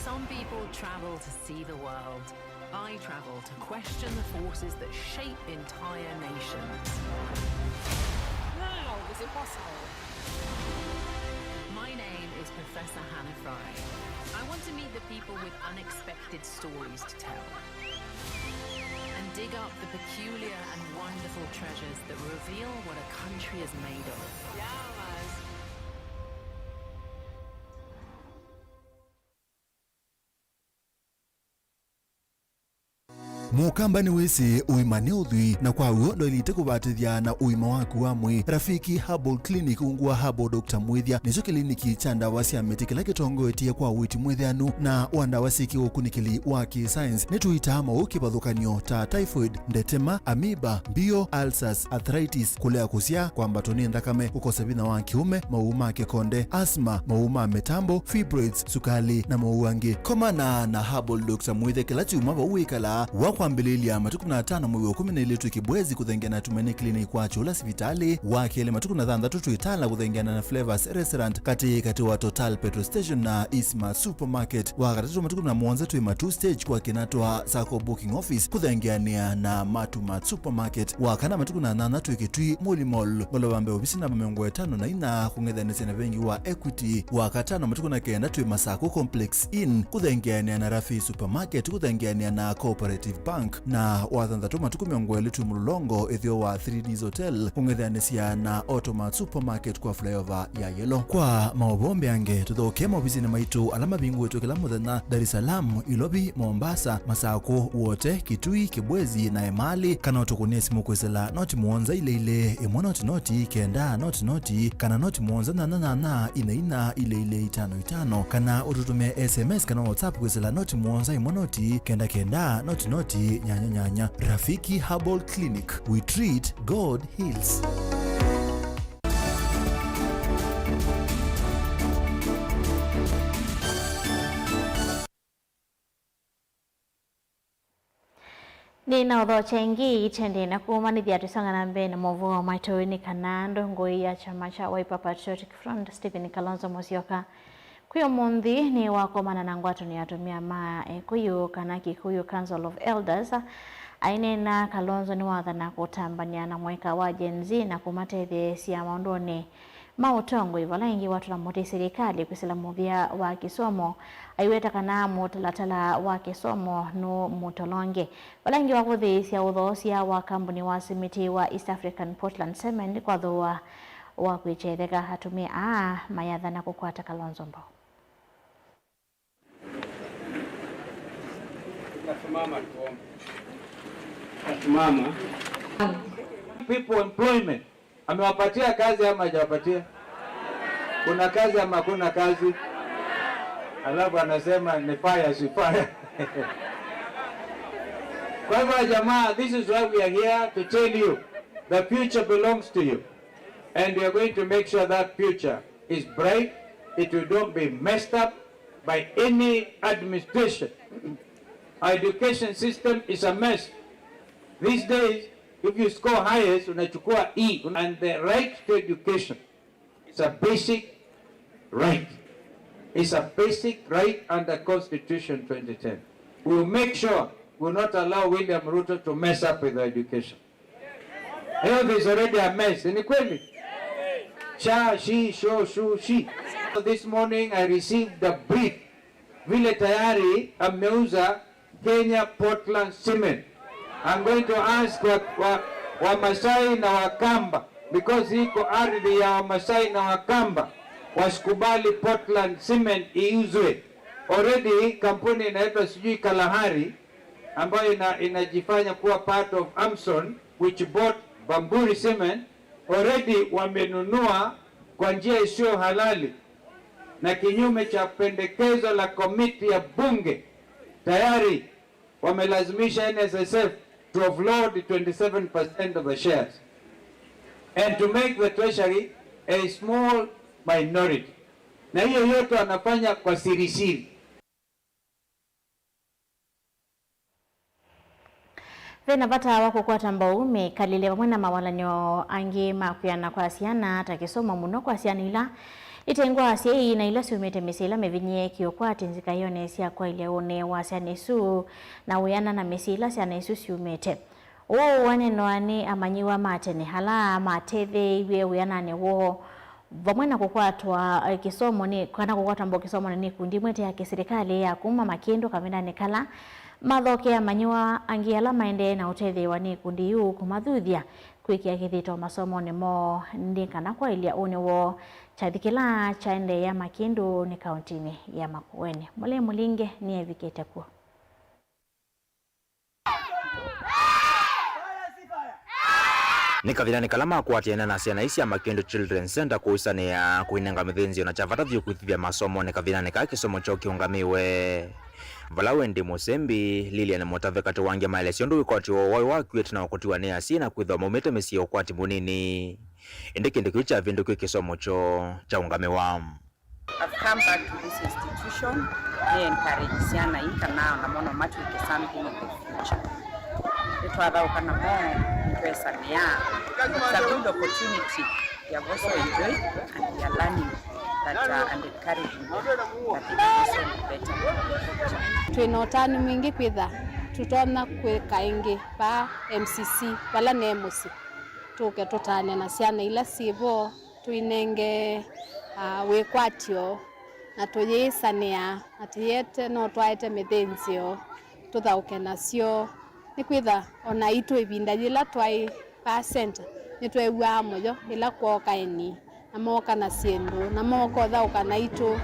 Some people travel to see the world. I travel to question the forces that shape entire nations. How is it possible? My name is Professor Hannah Fry. I want to meet the people with unexpected stories to tell and dig up the peculiar and wonderful treasures that reveal what a country is made of. Yeah, man. Mũkamba nĩwĩsĩ ũima nĩ ũthwii, na kwa w'o ndwaĩlĩte kũvatĩthya na ũima waku wa mwĩĩ. Rafiki Herbal Clinic ungu wa Herbal Doctor Mwĩthya nĩkyo kĩliniki kya ndawa sya mĩtĩ kĩla kĩtongoetye kwa ũiiti mwĩthĩanu na wa ndawa syĩ kĩũkunĩkĩli wa kĩ-science. Nĩtũitaa maũũ kĩvathũkany'o ta typhoid, ndetema, amoeba, mbio, ulcers, arthritis, kũlea kũsyaa, kwambatwa nĩ nthakame, kũkosa vinya wa kĩũme, maũũ ma kĩkonde, asthma, maũũ ma mĩtambo, fibroids, sukalĩ, na maũũ angĩ. Komana na Herbal Doctor Mwĩthya kĩla kyumwa vau wĩkalaa wa kwambĩlĩlya matukũ na atano mwei wa ĩkũmi na ĩlĩ twĩ Kibwezi kũthengeana na Tumaini Clinic kwa Kyũla sivitalĩ, wa kelĩ matukũ na thanthatũ twĩ Tala kũthengeana na Flavors Restaurant katĩ katĩ wa Total Petrol Station na Eastmart Supermarket, wa katatũ matukũ na mũonza twĩ Matuu Stage kwa Kinatwa Sacco Booking Office kũthengeanĩa na Matumat Supermarket, wa kana matukũ na nyanya twĩ Kitui Muli Mall, ngolova mbee ovisi namba mĩongo ĩtano na inya kũng'ethanĩsya na vengi wa Equity, wa katano matukũ na kenda twĩ Masako Complex Inn kũthengeanĩa na Rafi Supermarket kũthengeanĩa na Cooperative Bank, na wa thanthatũ matukũ mĩongo ĩlĩ twĩ Mũlolongo ĩtheo wa three Ds Hotel kũng'ethanĩsya na Automat Supermarket kwa flyover ya Yellow. Kwa maũvoo mbeange, tũthokee maovisinĩ maitũ ala mavingũĩtwe kĩla mũthenya Dar es Salaam, Ilovi, Mombasa, Masako, Wote, Kitui, Kibwezi, na Emali, kana ũtũkũnĩe simũ kwĩsĩla noti mũonza ilĩ ilĩ, ĩmwe noti noti, kenda noti noti, kana noti mũonza nyanya nyanya, ina ina, ilĩ ilĩ, itano itano, kana ũtũtũmĩe S M S kana WhatsApp kwĩsĩla noti mũonza ĩmwe noti, kenda kenda, noti noti, nyanya nyanya. Rafiki Herbal Clinic, we treat, God heals. Nĩnaũthokya ĩngĩ ĩtendĩ na kũũmanyĩthya tũisonga na mbee na maũvoo maitũ nĩ kana ndongoi ya kyama kya Wiper Patriotic Front, Stephen Kalonzo Musyoka, kwĩ ũmũnthĩ nĩwakomana na ngwatanĩo ya atumĩa ma Ekũyũ kana Kikuyu Council of Elders, aineena. Kalonzo nĩwathana kũtambany'a na mũika wa Gen Z na kũmatetheesya maũndũnĩ ma ũtongoi, vala ĩngĩ watũla mũtĩ silikalĩ kwĩsĩla mũvĩa wa kĩsomo, aiweta kana mũtalatala wa kĩsomo nũmũtolonge, vala ĩngĩ wakũthĩĩsya ũthoosya wa kambuni wa simiti wa East African Portland Cement kwathũa wa kwĩkyetheka. Atumĩa aa mayathana kũkwata Kalonzo mbau. Tunasimama tuombe. Tunasimama. People employment. Amewapatia kazi ama hajawapatia? Kuna kazi ama hakuna kazi? Alafu anasema ni fire, si fire. Kwa hivyo jamaa, this is why we are here to tell you, the future belongs to you. And we are going to make sure that future is bright, it will not be messed up by any administration. Our education system is a mess. These days, if you score highest, unachukua E, and the right to education is a basic right. It's a basic right under Constitution twenty ten. We will make sure we will not allow William Ruto to mess up with our education. Health is already a mess, ni kweli? Sha, shi, sho, shu, shi. This morning I received a brief vile tayari ameuza Kenya Portland Cement. I'm going to ask wa, wa, Wamasai na Wakamba, because iko ardhi ya Wamasai na Wakamba, wasikubali Portland Cement iuzwe. Already kampuni inaitwa sijui Kalahari ambayo ina, inajifanya kuwa part of Amson, which bought Bamburi Cement, Already wamenunua kwa njia isiyo halali na kinyume cha pendekezo la komiti ya bunge, tayari wamelazimisha N S S F to offload twenty-seven percent of the shares and to make the treasury a small minority. Na hiyo yote wanafanya kwa siri siri. Ve na vata wa kũkwata mbau mĩkalĩle vamwe na mawalany'o angĩ ma kwĩana kwa syana, ta kĩsomo mũno kwa syana ila ite ngwa asyai na ila syumĩte mĩsyĩ ĩla mĩvinyĩe kĩũkwati nzikaĩonĩ sya kwaĩlya ũnĩ wa syana isu na wĩana na mĩsyĩ ĩla syana isu syumĩte. Ũũ waneenwa nĩ amanyĩw'a ma tene ala matetheeiw'e wĩananĩ woo vamwe na kũkwatwa, eh, kĩsomo nĩ, kana kũkwatwa mbau kĩsomonĩ nĩ ikundi imwe ite ya kĩsilikalĩ ya kuma Makĩndũ kavindanĩ kala mathokea amanyĩw'a angĩ ala maendee na ũtetheew'a nĩ ikundi iu kũmathuthya kwĩkĩa kĩthito masomonĩ moo nĩ kana kwaĩlya ũnĩ woo. Kyathi kĩla kyaendeea Makĩndũ nĩ kauntinĩ ya Makueni. Mũlei Mũlinge nĩevikĩte kw'o. Nĩ kavindanĩ kala makwatĩane na syana ii sya Makĩndũ Children's Centre kũisanĩa, kũinenga mĩthĩnzĩo na kya vata vyũ kwĩkĩĩthya masomonĩ kavindanĩ kaa kĩsomo kyoo kĩũngamĩwe. Vala Wendy Mũsembi, Lilian Mũtave katĩ wa angĩ maelesya ũndũ wĩkwatyo woo waĩ wa kwĩtana na kũtiwa nĩ asyai na kwĩthwa maumĩte mĩsyĩ ya ũkwati mũnini. Ĩndĩ kĩndũ kĩu kyavĩndũkiwe kĩsomo kyoo kyaũngamĩwa. I've come back to this institution nĩ encourage syana ii kana ona mo no matwĩke something in the future. Nĩtwathaũka namo nĩtwesanĩa. It's a good opportunity ya also enjoy and we are learning that uh, and encouraging them that they can also be better in the future. Twĩ na ũtanu mwingĩ kwĩtha tũtonya kwĩka ĩngĩ vaa M C C vala ne mũsyĩ tũke tũtaane na syana ila syĩ vo. Tũinenge wĩkwatyo na tũyĩĩsanĩa atĩ yete no twaete mĩthĩnzĩo tũthaũke nasyo. Nĩkwĩtha o naitũ ĩvinda yĩla twaĩ vaa senta nĩtweew'aa mũyo ĩla kwooka eni na mooka na syĩndũ na mooka ũthaũka naitũ.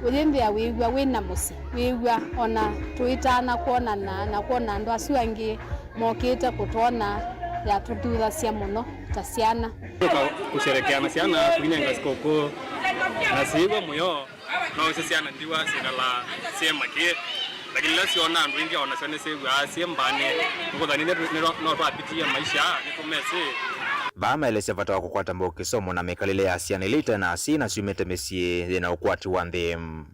Ũyĩnthĩa wĩĩw'a wĩ na mũsyĩ, wĩĩw'a o na tũitaana kwonana na kwona andũ asu angĩ mokĩte kũtwona yatũthuthasya mũno ta syana. Tũka kũsherekea na syana, tũinenga sikũkũ na syĩw'a mũyo. No wĩsĩ syana ndiwa syĩkalaa syĩ makĩĩ, lakini ĩla syona andũ aingĩ o nasyo nĩsyĩw'aa syĩ mbaanĩ. Nĩkũthanĩthya no twapitie maisha nĩtũmesĩ. Vaa maelesya vata wa kũkwata mbau kĩsomo na mĩkalĩle ya syana ila ite na asyai na syumĩte mĩsyĩ yĩ na ũkwati wa nthĩ.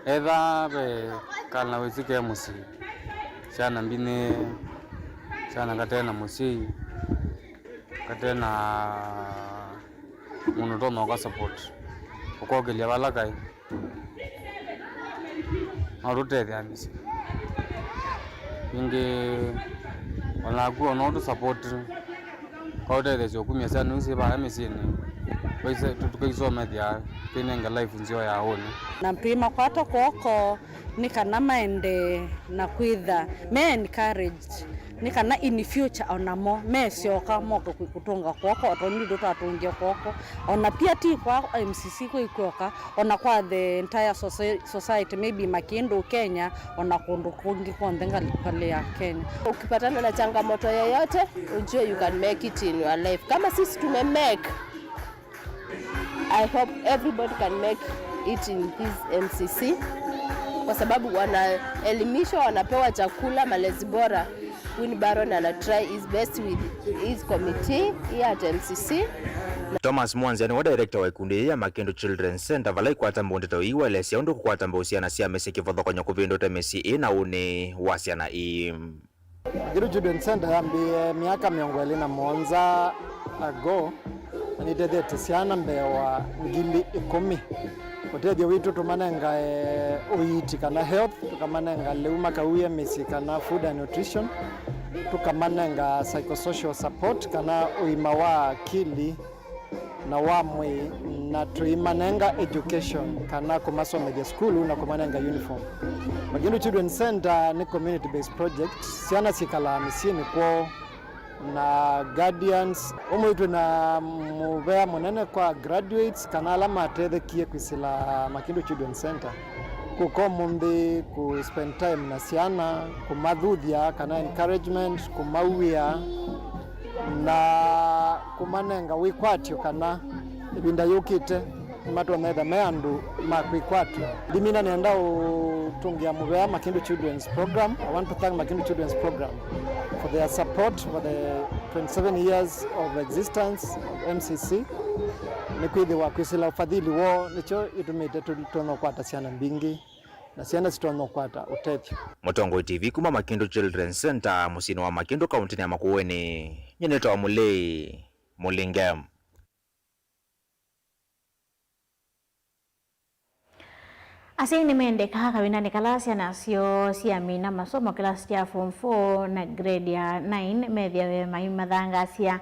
Etha ve kana wĩsĩ ke mũsyĩ, syana mbinyĩĩe, syana kate na mũsyai, kate na mũndũ ũtonya ũka support, ũkokĩlya vala kaĩ, no tũtetheanĩsye. Ĩngĩ o naku o no ũtũ support. Kwa ũtetheesya ũkumya syana isu syĩ vaya mĩsyĩnĩ, tũkaisomethya, twĩnenge life nzeo ya ũnĩ. Na twĩmakwata kw'oko nĩ kana maendee na kwĩtha me encouraged, nĩ kana in future o namo mesyoka moke kũtũnga kw'oko o tondũ ithyĩ twatũngie kw'oko. O na pia ti kwa M C C kwĩ kw'oka, o na kwa the entire soci-, society, maybe Makĩndũ, Kenya, o na kũndũ kũngĩ kw'onthe ngalĩ ya Kenya. Ukipatana na changamoto yoyote, ujue you can make it in your life. Kama sisi tumemake, I hope everybody can make it in this M C C, kwa sababu wanaelimishwa, wanapewa chakula, malezi bora. Winnie Baron ana try his best with his committee here at M C C. Thomas Mwanzia nĩwe director wa ikundi yĩĩ ya Makĩndũ Children's Centre, vala ikwata mbau ndeto ii waelesya ũndũ kũkwata mbau syana sya mĩsyĩ kĩvathũkany'o kũvĩndũte mĩsyĩ ĩ na ũnĩ wa syana ii. Makĩndũ Children's Centre yambĩĩe myaka mĩongo ĩlĩ na mũonza ago, na nĩtethetye syana mbee wa ngili ĩkũmi. Ũtethyo witũ tũmanengae ũiiti kana health, tũkamanenga lĩu makauie mĩsyĩ kana food and nutrition, tũkamanenga psychosocial support kana ũima wa akili na wa mwĩĩ, na tũimanenga education kana kũmasomethya sukulu na kũmanenga uniform. Makĩndũ Children's Centre nĩ community based project. Syana syĩkalaa mĩsyĩnĩ kwoo na guardians. Ũmũnthĩ twĩ na mũvea mũnene kwa graduates kana ala matethekie kwĩsĩla Makĩndũ Children's Centre. Kũka ũmũnthĩ kũ spend time na syana, kũmathuthya kana encouragement, kũmauĩa na Kũmanenga wĩkwatyo kana ĩvinda yũkĩte nĩmatonya ĩtha me andũ ma kwĩkwatw'a. Ndimina nĩenda ũtũngĩa mũvea Makindu Children's Program. I want to thank Makindu Children's Program for their support for the twenty-seven years of existence of M C C. Nĩkwĩthĩwa kwĩsĩla ũfadhili woo nĩkyo ĩtumĩte tũtonya ũkwata syana mbingĩ, na syana sitonya ũkwata ũtethyo. Mũtongoi T V kuma Makindu Children's Center, mũsyĩnĩ wa Makindu, kaũntĩnĩ ya Makueni. Nyie nĩtawa Mũlei Mũlinge. Asyai nĩmendekaa kavindanĩ kala syana syoo syamina masomo kĩlasi kya form four na grade ya nine methĩawe maimathangaasya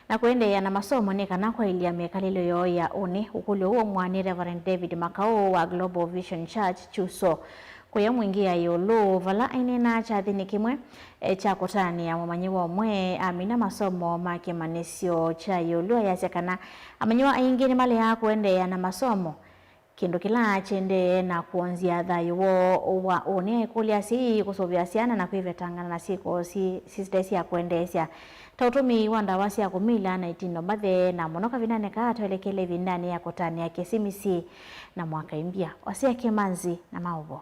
na kũendeea na masomo nĩ kana kwaĩlya mĩkalĩle yoo ya ũnĩ. Ũkũlyo ũũ ũmwaa nĩ Reverend David Makau wa Global Vision Church, Chuso, kũya Mwingĩ ya ĩũlũ, vala aineenaa kyathĩnĩ kĩmwe, e, kya kũtanĩa mũmanyĩw'a ũmwe amina masomo ma kĩmanyĩsyo kya ĩũlũ, ayasya kana amanyĩw'a aingĩ nĩmaleaa kũendeea na masomo, kĩndũ kĩla kĩendee na kwonzya thayũ woo wa ũnĩ. Aikũlya asyai kũsũvĩa syana na kwĩvetangana na syĩko si-, sisyaĩ sya kwendeesya, ta ũtũmĩi wa ndawa sya kũmila na itindo mbathe, na mũno kavindanĩ kaa twelekele ĩvindanĩ ya kũtanĩa Kĩsimisi na mwaka ĩmbya. Wasea Kĩmanzi na maũvoo.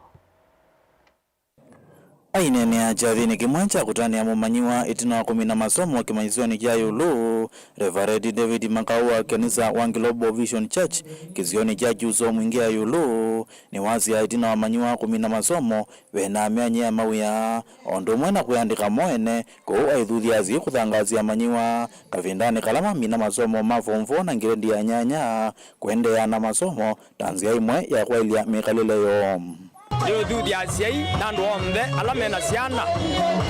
Aineenea kyathĩnĩ kĩmwe kya kũtanĩa mũmanyĩw'a ĩtina wa kũmina masomo kĩmanyĩsyonĩ kya ĩũlũ, Reverend David Makau wa kanisa wa Global Vision Church kĩsionĩ kya Kyuso Mwingĩ ya ĩũlũ, nĩwasya ĩtina wa amanyĩw'a kũmina masomo, ve na myanya ya mawĩa, o ũndũ ũmwe na kwĩandĩka mo ene, kwoou aithuthya asyai kũthangaasya amanyĩw'a kavindanĩ kala mamina masomo ma form four na ngirendi ya nyanya, kũendeea na masomo ta nzĩa ĩmwe ya kwaĩlya mĩkalĩle yoo. Nĩũthuthya asyai na andũ onthe ala me na syana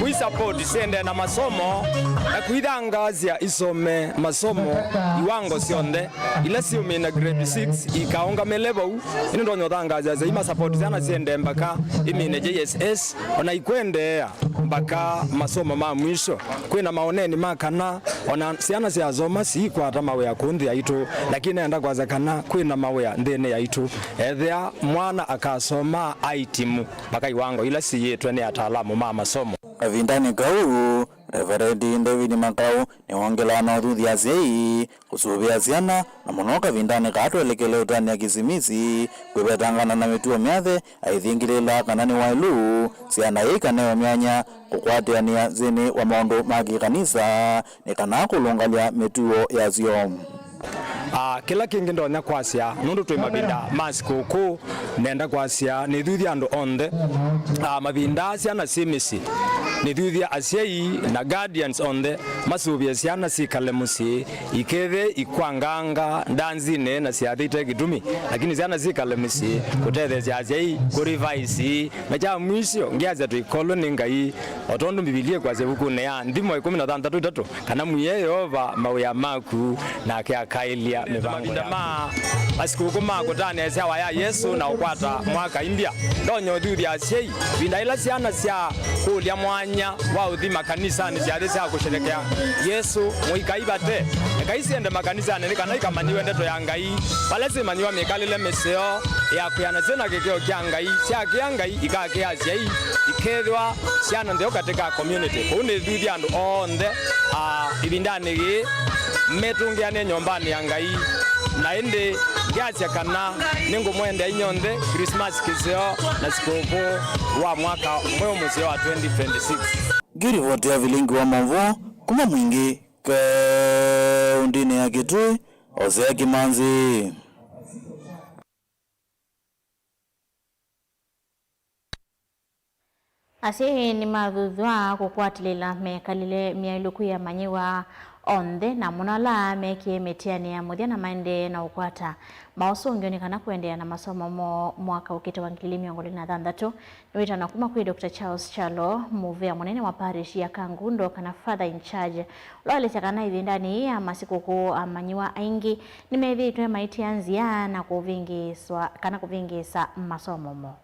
kwĩsapoti syendee na masomo na kwĩthangaasya isome masomo iwango syonthe ila syĩũmĩna grade six ikaũngamĩle vau. Ĩndĩ ndonya ũthangaasya asyai masapoti syana syendee mbaka imĩne J S S, o na ikwendeea mbaka masomo ma mwisho. Kwĩ na maoneni ma kana o na syana syasoma siikwata mawĩa kũũ nthĩ yaitũ, lakini naenda kwasya kana kwĩ na mawĩa nthĩnĩ yaitũ. Ethĩa mwana akasoma aitimu mpaka iwango ila siĩtwe nĩ ataalamu ma masomo. Kavindanĩ kau, Reverend David Makau nĩwongelaa na ũthuthya asyai kũsũvĩa syana, na mũno kavindanĩ kaa twelekele ũtanĩa Kĩsimisi, kwĩvetangana na mĩtuo myathe, aithingĩlĩĩla kana nĩ waĩlu syana iikanewe myanya kũkwatĩanĩa nthĩnĩ wa maũndũ ma kĩkanisa nĩ kana kũlũngalya mĩtuo yasyo. Ah, kĩla kĩngĩ ndonya kwasya, nũndũ twĩ mavinda ma sikũkũ, nenda kwasya nĩthuthya andũ onthe, ah, mavinda aa syana syĩ mĩsyĩ, nĩthuthya asyai na guardians onthe masũvĩe syana syĩkale mũsyĩ, ikethe ikwanganga ndanzinĩ na syathĩ ite kĩtumi, lakini syana syĩkale mĩsyĩ kũtetheesya asyai kũrevise. Na kya mwisho, ngeasya twĩkolwe nĩ Ngai, o tondũ Mbivilia ĩkwasya ĩvukunĩ ya Nthimo ĩkũmi na thanthatũ itatũ, kana mwĩe Yeova mawĩa maku, nake akaĩlya mĩvango yaku. Mavinda ma masikũkũ ma kũtanĩa ĩsyawa ya Yesũ na ũkwata mwaka imbya, ndonya ũthuthya asyai, ĩvinda ĩla syana sya kũlya mwanya wa ũthi makanisanĩ syathĩ sya kũsherekea Yesũ, mũikai vate. Ekai syende makanisanĩ nĩ kana ikamanyĩwe ndeto ya Ngai, vala syĩmanyĩwa mĩkalĩle mĩseo ya kwĩanasya na kĩkĩo kya Ngai, syakĩa Ngai, ikakĩa asyai, ikethĩwa syana ntheo katĩ ka community. Kwoou nĩthuthya andũ onthe, a, ĩvindanĩ yĩĩ metũngĩanĩe nyũmbanĩ ya Ngai, na ĩndĩ ngeasya kana nĩngũmwendea inyw'onthe Christmas kĩseo na sikũkũ wa mwaka mweũ mũseo wa twenty twenty-six. Ngĩlivotea vilingi wa maũvoo kuma Mwingĩ, kaũndĩnĩ ya Kitui, Hosea Kimanzi. Asyai nĩmathuthw'a kũkwatĩlĩla mĩkalĩle myaĩlũku ya amanyĩw'a onthe, na mũno ala mekie mĩtianĩ ya mũthya na maendee na ũkwata maũsũngĩo nĩ kana kũendeea na masomo moo mwaka ũkĩte wa ngili ili mĩongo ĩlĩ na thanthatũ. Nĩ wĩtano kuma kwĩ Doctor Charles Kyalo, mũvea mũnene wa parish ya Kangundo, kana father in charge, ũla waelesya kana ĩvindanĩ yĩĩ ya masikũkũ amanyĩw'a aingĩ nĩmethĩĩtwe maitia nzĩa na kũvĩngĩĩswa kana kũvĩngĩĩsa masomo moo.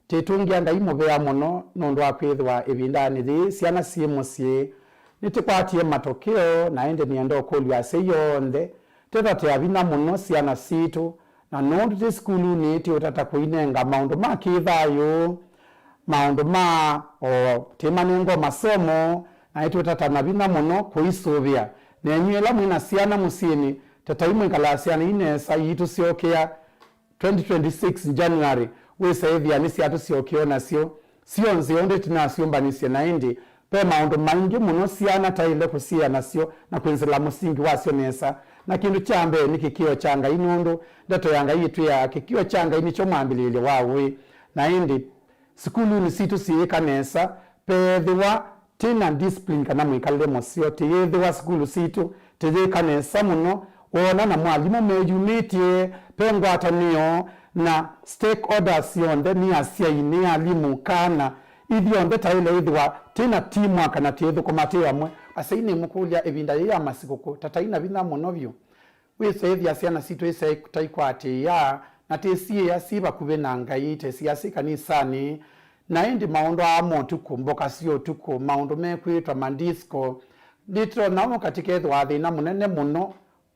Tĩtũngĩa Ngai mũvea mũno nũndũ wa kwĩthĩwa ĩvindanĩ yĩĩ syana syĩ mũsyĩ nĩtĩkwatie matokeo, na ĩndĩ nĩenda ũkũlw'a asyai onthe, tĩtatĩa vinya mũno syana sitũ, na nũndũ twĩ sukulunĩ, tĩũtata kũinenga maũndũ ma kĩthayũ, maũndũ ma o tĩmanenga o masomo, na nĩtũtata na vinya mũno kũisũvĩa. Nenyu ĩla mwĩ na syana mũsyĩnĩ, tatai mwĩkalaa syana ii nesa, iitũsyokea twenty twenty-six January, wĩse ĩthĩa nĩsyatũsyokea o nasyo. Syonthe ũndũ tũnasyũmbanisye, na ĩndĩ ve maũndũ maingĩ mũno syana taĩle kũsiĩĩa nasyo na kwĩnzĩla mũsingi wasyo nesa. Na kĩndũ kya mbee nĩ kĩkĩo kya Ngai, nũndũ Ndeto ya Ngai ĩtwĩaa, "Kĩkĩo kya Ngai nĩkyo mwambĩlĩĩlyo wa ũĩ." Na ĩndĩ, sukulunĩ sitũ siyĩka nesa, peethĩwa twĩ na discipline kana mwĩkalĩle mũseo, tĩyĩthĩwa sukulu sitũ tĩyĩka nesa mũno, woona na mwalimũ meyumĩtye, ve ngwatanĩo na stakeholders syonthe, nĩ asyai, nĩ alimũ, kana, ithyonthe taĩle ĩthĩwa twĩ na teamwork na tĩĩthũkũma twĩ amwe. Asyai, nĩmũkũlya ĩvinda yĩĩ ya masikũkũ, tatai na vinya mũno vyũ. Wĩse ĩthĩa syana sitũ ĩsyaĩ taikwatĩĩa, na tĩsiĩĩa syĩ vakuvĩ na Ngai, tĩsiĩĩa syĩ kanisanĩ. Na ĩndĩ maũndũ aa ma ũtukũ, mboka sya ũtukũ, maũndũ mekwĩtwa madisco, nĩtwona ũũ katĩ kethĩwa thĩna mũnene mũno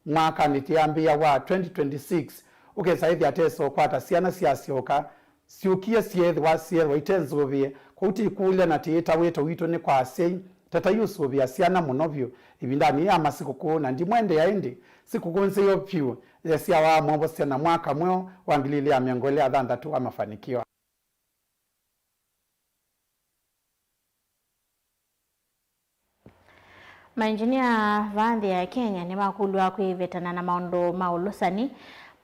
mwakanĩ tĩambĩĩa wa twenty twenty-six, ũkesa ĩthĩa tesa ũkwata syana syasyoka, syũkie syeethĩwa, syeethĩwa ite nzũvĩe. Kwoou tĩkũlya na tĩĩta wĩto witũ nĩ kwa asyai, tatai ũsũvĩa syana mũno vyũ ĩvindanĩ yĩĩ ya masikũkũ, na ndimwendea ĩndĩ sikũkũ nzeo vyũ ya syawa mwovosya na mwaka mweũ wa ngili ilĩ ya mĩongo ĩlĩ na thanthatũ wa mafanikio. Mainjinia vaa nthĩ ya Kenya nĩmakũlw'a kwĩvetana na maũndũ ma ũlũsani,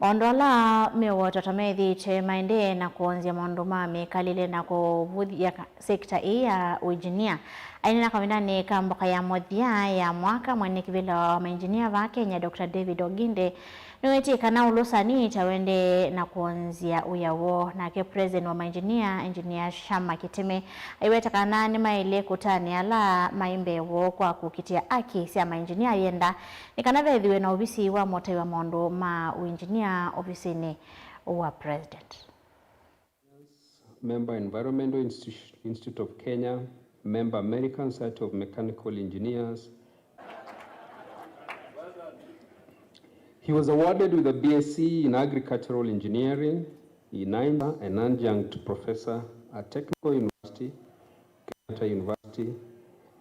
maũndũ ala meũweta ta methĩĩtwe maendee na kũonzya maũndũ ma mĩkalĩle na kũvũthya ka-, sekita ĩĩ ya ũinjinia. Aineena kavindanĩ ka mboka ya mũthya ya mwaka, mwene kĩvĩla wa mainjinia vaa Kenya, Doctor David Oginde, nĩwetie kana ũlũsani ta ũendee na kũonzya wĩa woo. Nake President wa mainjinia, Engineer Shama Kitime, aiweta kana nĩmaĩle kũtanĩa ala maĩ mbee woo kwa kũkitĩa aki sya mainjinia, yenda nĩ kana vethĩwe na ovisi wa mũtai wa maũndũ ma ũinjinia ovisinĩ wa President. Member Environmental Institu-, Institute of Kenya, member American Society of Mechanical Engineers. He was awarded with a B S c in Agricultural Engineering in ninety, an adjunct professor at Technical University, Kenyatta University,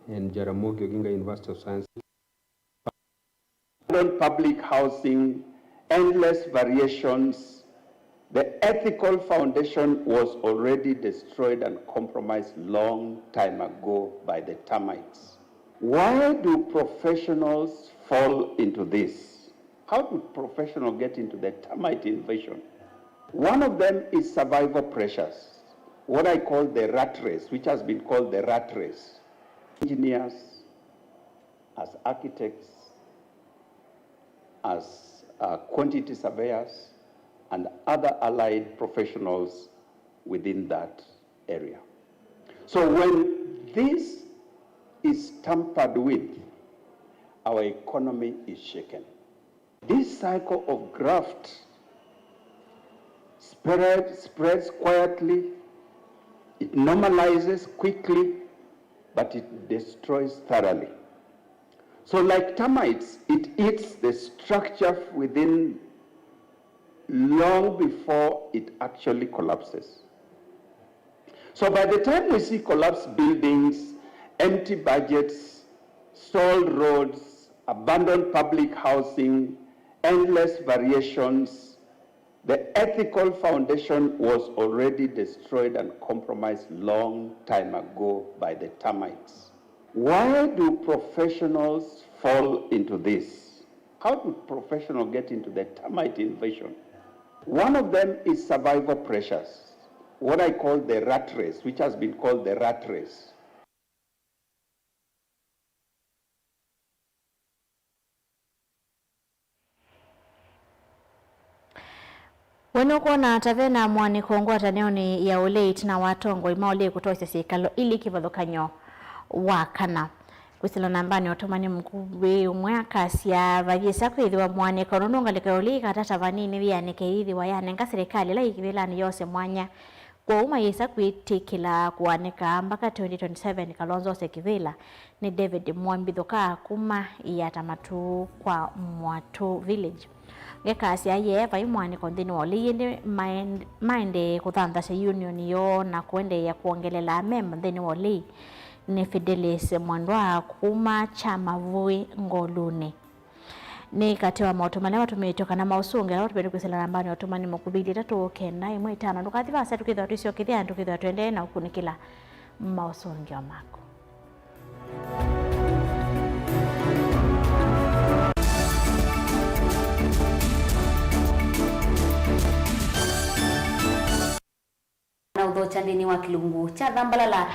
and Jaramogi Oginga University of Science. On public housing, endless variations, the ethical foundation was already destroyed and compromised long time ago by the termites. Why do professionals fall into this? How do professionals get into the termite invasion? One of them is survival pressures, what I call the rat race, which has been called the rat race. Engineers, as architects, as, uh, quantity surveyors, and other allied professionals within that area. So when this is tampered with, our economy is shaken. This cycle of graft spread, spreads quietly, it normalizes quickly, but it destroys thoroughly. So, like termites, it eats the structure within long before it actually collapses. So, by the time we see collapsed buildings, empty budgets, stalled roads, abandoned public housing, endless variations, the ethical foundation was already destroyed and compromised long time ago by the termites. Why do professionals fall into this? How do professionals get into the termite invasion? One of them is survival pressures, what I call the rat race, which has been called the rat race. We nũkwona ta ve na mũanĩko ngwatanĩonĩ ya ũlei ĩtina wa atongoi ma ũlei kũtosya syĩkalo ili kĩvathũkany'o wa kana? Kwĩsĩla nambanĩ ya ũtũmani mũkuvĩ ũmwe akasya, vathĩĩsya kwĩthĩwa mũanĩko nũndũ ngalĩko ya ũlei ĩkatata vanini yĩanĩke ĩithĩwa yanenga silikalĩ ĩla yĩ kĩvĩlanĩ yose mwanya Kwoou mayĩsa kwĩtĩkĩla kũanĩka mbaka twenty twenty-seven Kalonzo ose kĩvĩla nĩ David Mwambithũka kuma Iata Matu kwa Mwatũ Village. Ngekasya ye vai mwanĩko nthĩnĩ wa ũlei, ĩndĩ maend-, maendee kũthanthasya union yoo na kũendeea kwongelela amemba nthĩnĩ wa ũlei nĩ Fidelis Mwendwa kuma Kyamavũĩ Ngolunĩ. Nĩ katĩ wa maũtũ malea matũmĩĩtwe kana maũsũngĩo ala ũtũmĩte kwĩsĩla nambanĩ ya ũtũmani mũkuvĩ ilĩ itatũ kenda ĩmwe itano. Ndũkathi vaasa, tũkĩthĩwa twĩsyokethya na tũkĩthĩwa tũendee na ũkunĩkĩla maũsũngĩo maku. Na ũthokya nthĩnĩ wa kĩlungu kya Thambalala.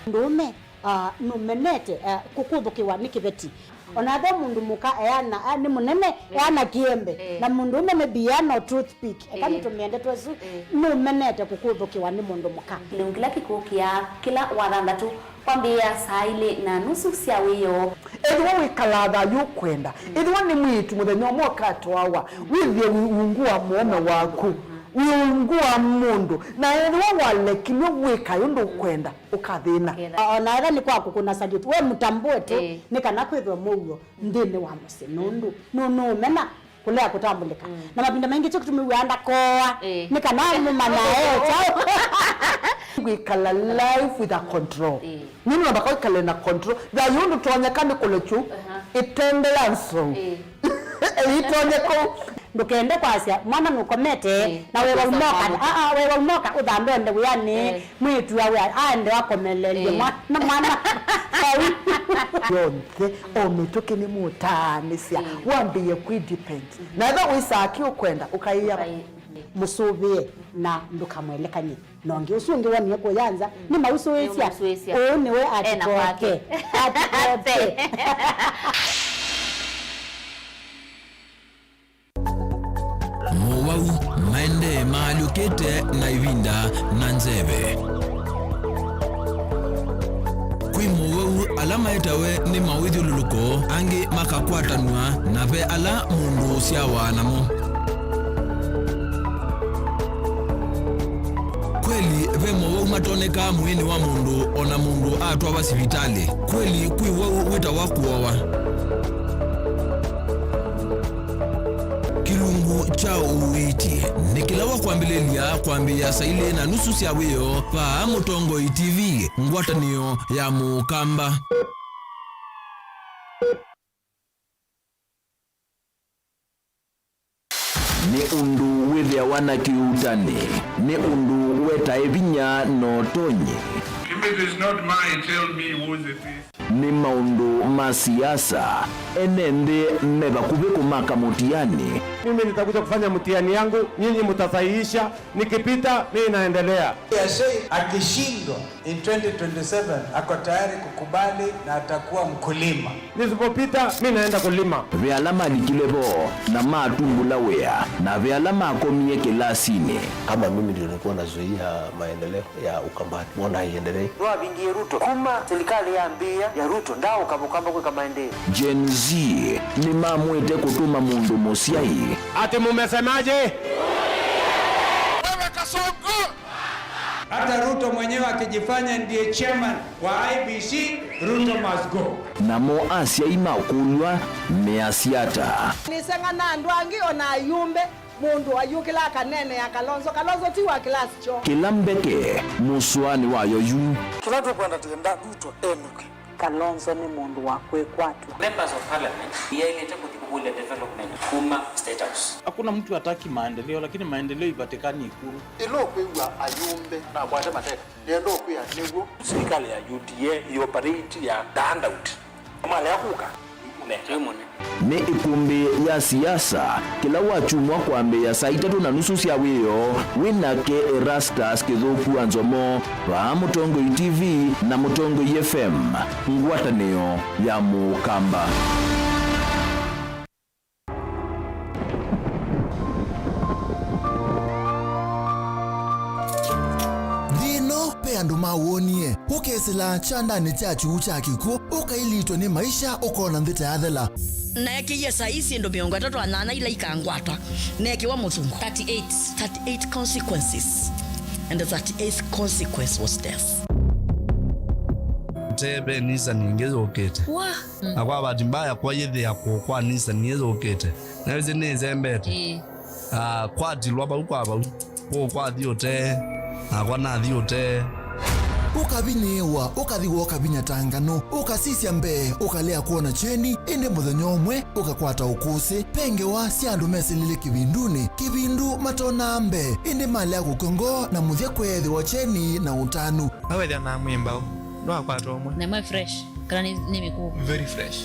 Mũndũũme, ah, nũmenete, ah, kũkũthũkĩwa nĩ kĩveti. O na ve mũndũ mũka eana, ah, nĩ mũnene, eana kĩembe. Eh. Na mũndũũme maybe eana o toothpick. Eka nĩtũmĩe ndeto ĩsu. Eh. Nũmenete kũkũthũkĩwa nĩ mũndũ mũka. Kĩlungu kĩla kĩkũkĩa kĩla Wathanthatũ. Kwambĩĩa saa ilĩ na nusu sya wĩoo. Ethĩwa wĩkalaa thayũ ũkwenda, ethĩwa nĩ mwĩĩtu mũthenya ũmwe ũkatwawa, wĩthĩe wĩ ungu wa mũũme waku, wĩ ungu wa mũndũ, na ethĩwa walekilw'e wĩka ũndũ ũkwenda, ũkathĩna. Ũkethĩna. O na ethĩwa nĩ kwa kũkũna salute, we mũtambũe tu, ĩĩ, nĩ kana kwĩthwe mũuo nthĩnĩ wa mũsyĩ, nũndũ nũ-, nũũmena kũlea kũtambũlĩka. Mm. Na mavinda maingĩ kyo kĩtumi wĩaa ndakooa, ĩĩ, nĩ kana mũmanya e kyaũ. Kwĩkala life with a control. Ĩĩ. Nĩ namba kwĩkala na control. Thayũ ndũtonyeka nĩ kũlekyu, aha, ĩtembea nzou. Ĩĩ. Ĩitonyeka. Ndũkende kwasya mwana nũkomete, ĩĩ, na wewa ũkosa umoka, mwana. Aa, wewa umoka ũthambe onde wĩanĩ. Ĩĩ. Mwĩĩtu awe aende akomelelye, ĩĩ, mwana, mwana. Yonthe, o mĩtũkĩ nĩmũtaanĩsya, ĩĩ, wambĩĩe kwĩ depend. Mhm. Na ethĩwa wĩsaa kĩ ũkwenda, ũkaĩa, ũkaĩ-, mũsũvĩe na ndũkamwelekany'e. Na ũngĩ ũsu ũngĩ wonie kũya nza, mm, nĩ mausũĩsya. Nĩ mausũĩsya. Ũũ nĩwe ena atikoke kwake. Atikoke. Mowau maendee maalyũkĩte na ĩvinda na nzeve. Kwĩ mowau ala maetawe nĩ mawĩthyũlũlũko, angĩ makakwatanw'a, na ve ala mũndũ ũsyawa namo. Kweli, ve mowau matonekaa mwĩĩnĩ wa mũndũ o na mũndũ atwawa sivitalĩ. Kweli, kwĩ wau wĩtawa kũowa. Kĩlungu kya ũiiti nĩ kĩla wa kwambĩlĩlya kwambĩĩa saa ilĩ na nusu sya wĩoo vaa Mũtongoi T V, ngwatanĩo ya Mũkamba. Nĩ ũndũ wĩthĩawa na kĩuutani, nĩ ũndũ wetae vinya na ũtonyi. If it is not mine, tell me whose it is. Nĩ maũndũ ma siasa, ene nthĩ me vakuvĩ kũmaka mũtiani. Mimi nitakuja kufanya mtihani yangu, nyinyi mtasahihisha, nikipita, mimi naendelea. Yashei akishindwa, in twenty twenty-seven ako tayari kukubali na atakuwa mkulima. Nisipopita, mi naenda kulima. Ve ala malikile vo na matumbũla wĩa, na ve ala makomie kĩlasinĩ. Kama mimi ndio nilikuwa nazuia maendeleo ya Ukambani, mbona haiendelei? Nĩwavingie Ruto. Kuma serikali yambĩĩa ya Ruto, ndaaũka Mũkamba kwĩka maendeeo. Gen Z nĩmamwĩte kũtũma mũndũ mũsyai. Ati mumesemaje? Wewe Kasongo! Hata Ruto mwenyewe akijifanya ndiye chairman wa I E B C, Ruto must go. Namo asyai makũlw'a measya ata? Nĩseng'a na andũ angĩ, o na ayumbe, mũndũ ayũkĩla akaneenea Kalonzo. Kalonzo ti wa class kyoo. Kĩla mbeke mũsũanĩ wayo yu. Kĩla tũkwenda tũenda Ruto enũke. Kalonzo nĩ mũndũ wa kwĩkwatw'a. Members of Parliament yaĩlĩte kũthi kũvũlya development kuma State House. Hakuna mtu hataki maendeleo, lakini maendeleo ipatikani Ikulu. Ĩla ũkwĩw'a ayumbe na akwate mateka, nĩenda ũkwĩa nĩw'o. Serikali ya U D A ĩoperate ya the handout. Malea kũka, nĩkũnenga. Nĩ ĩkũmbĩ ya siasa, kĩla wakyumwa kwambĩĩa saa itatũ na nusu sya wĩoo, wĩ nake Erastus Kĩthũku wa Nzomo, vaa Mũtongoi T V na Mũtongoi F M, ngwatanĩo ya Mũkamba. Nthĩ ĩno ve andũ mawoonie. Ũkesĩla kyandanĩ kya kyuu kya kĩkw'ũ, ũkailitwe nĩ maisha, ũkona nthĩ ta yathela. Naekĩie saisi syĩndũ mĩongo ĩtatũ na nyanya ila ikangwata. Neekĩwa mũthungo. Thirty-eight. Thirty-eight consequences. And the thirty-eighth consequence was death. Te ve Nissan ĩngĩ yũkĩte. Wa. Na kwa bahati mbaya, kwa yĩthĩa kũũ kwa Nissan ĩyũkĩte. Na wĩsĩ nĩĩsembete. Ĩĩ. Ah, kwatilwa vau kwa vau. Kũũ kwathi ũtee, nakwa nathi ũtee. Ũkavinyĩĩwa, ũkathi wooka vinya ta nganũ, ũkasisya mbee, ũkalea kwona kyeni, ĩndĩ mũthenya ũmwe, ũkakwata ũkũsĩ. Ve ngewa sya andũ mesĩlile kĩvindunĩ, kĩvindu matonaa mbee, ĩndĩ malea kũkw'a ngoo na mũthya kweethĩwa kyeni na ũtanu. Awethĩa na mwĩmbaũ, ndwakwata ũmwe. Na ĩmwe fresh, kana nĩ, nĩ mĩkũũ? Very fresh.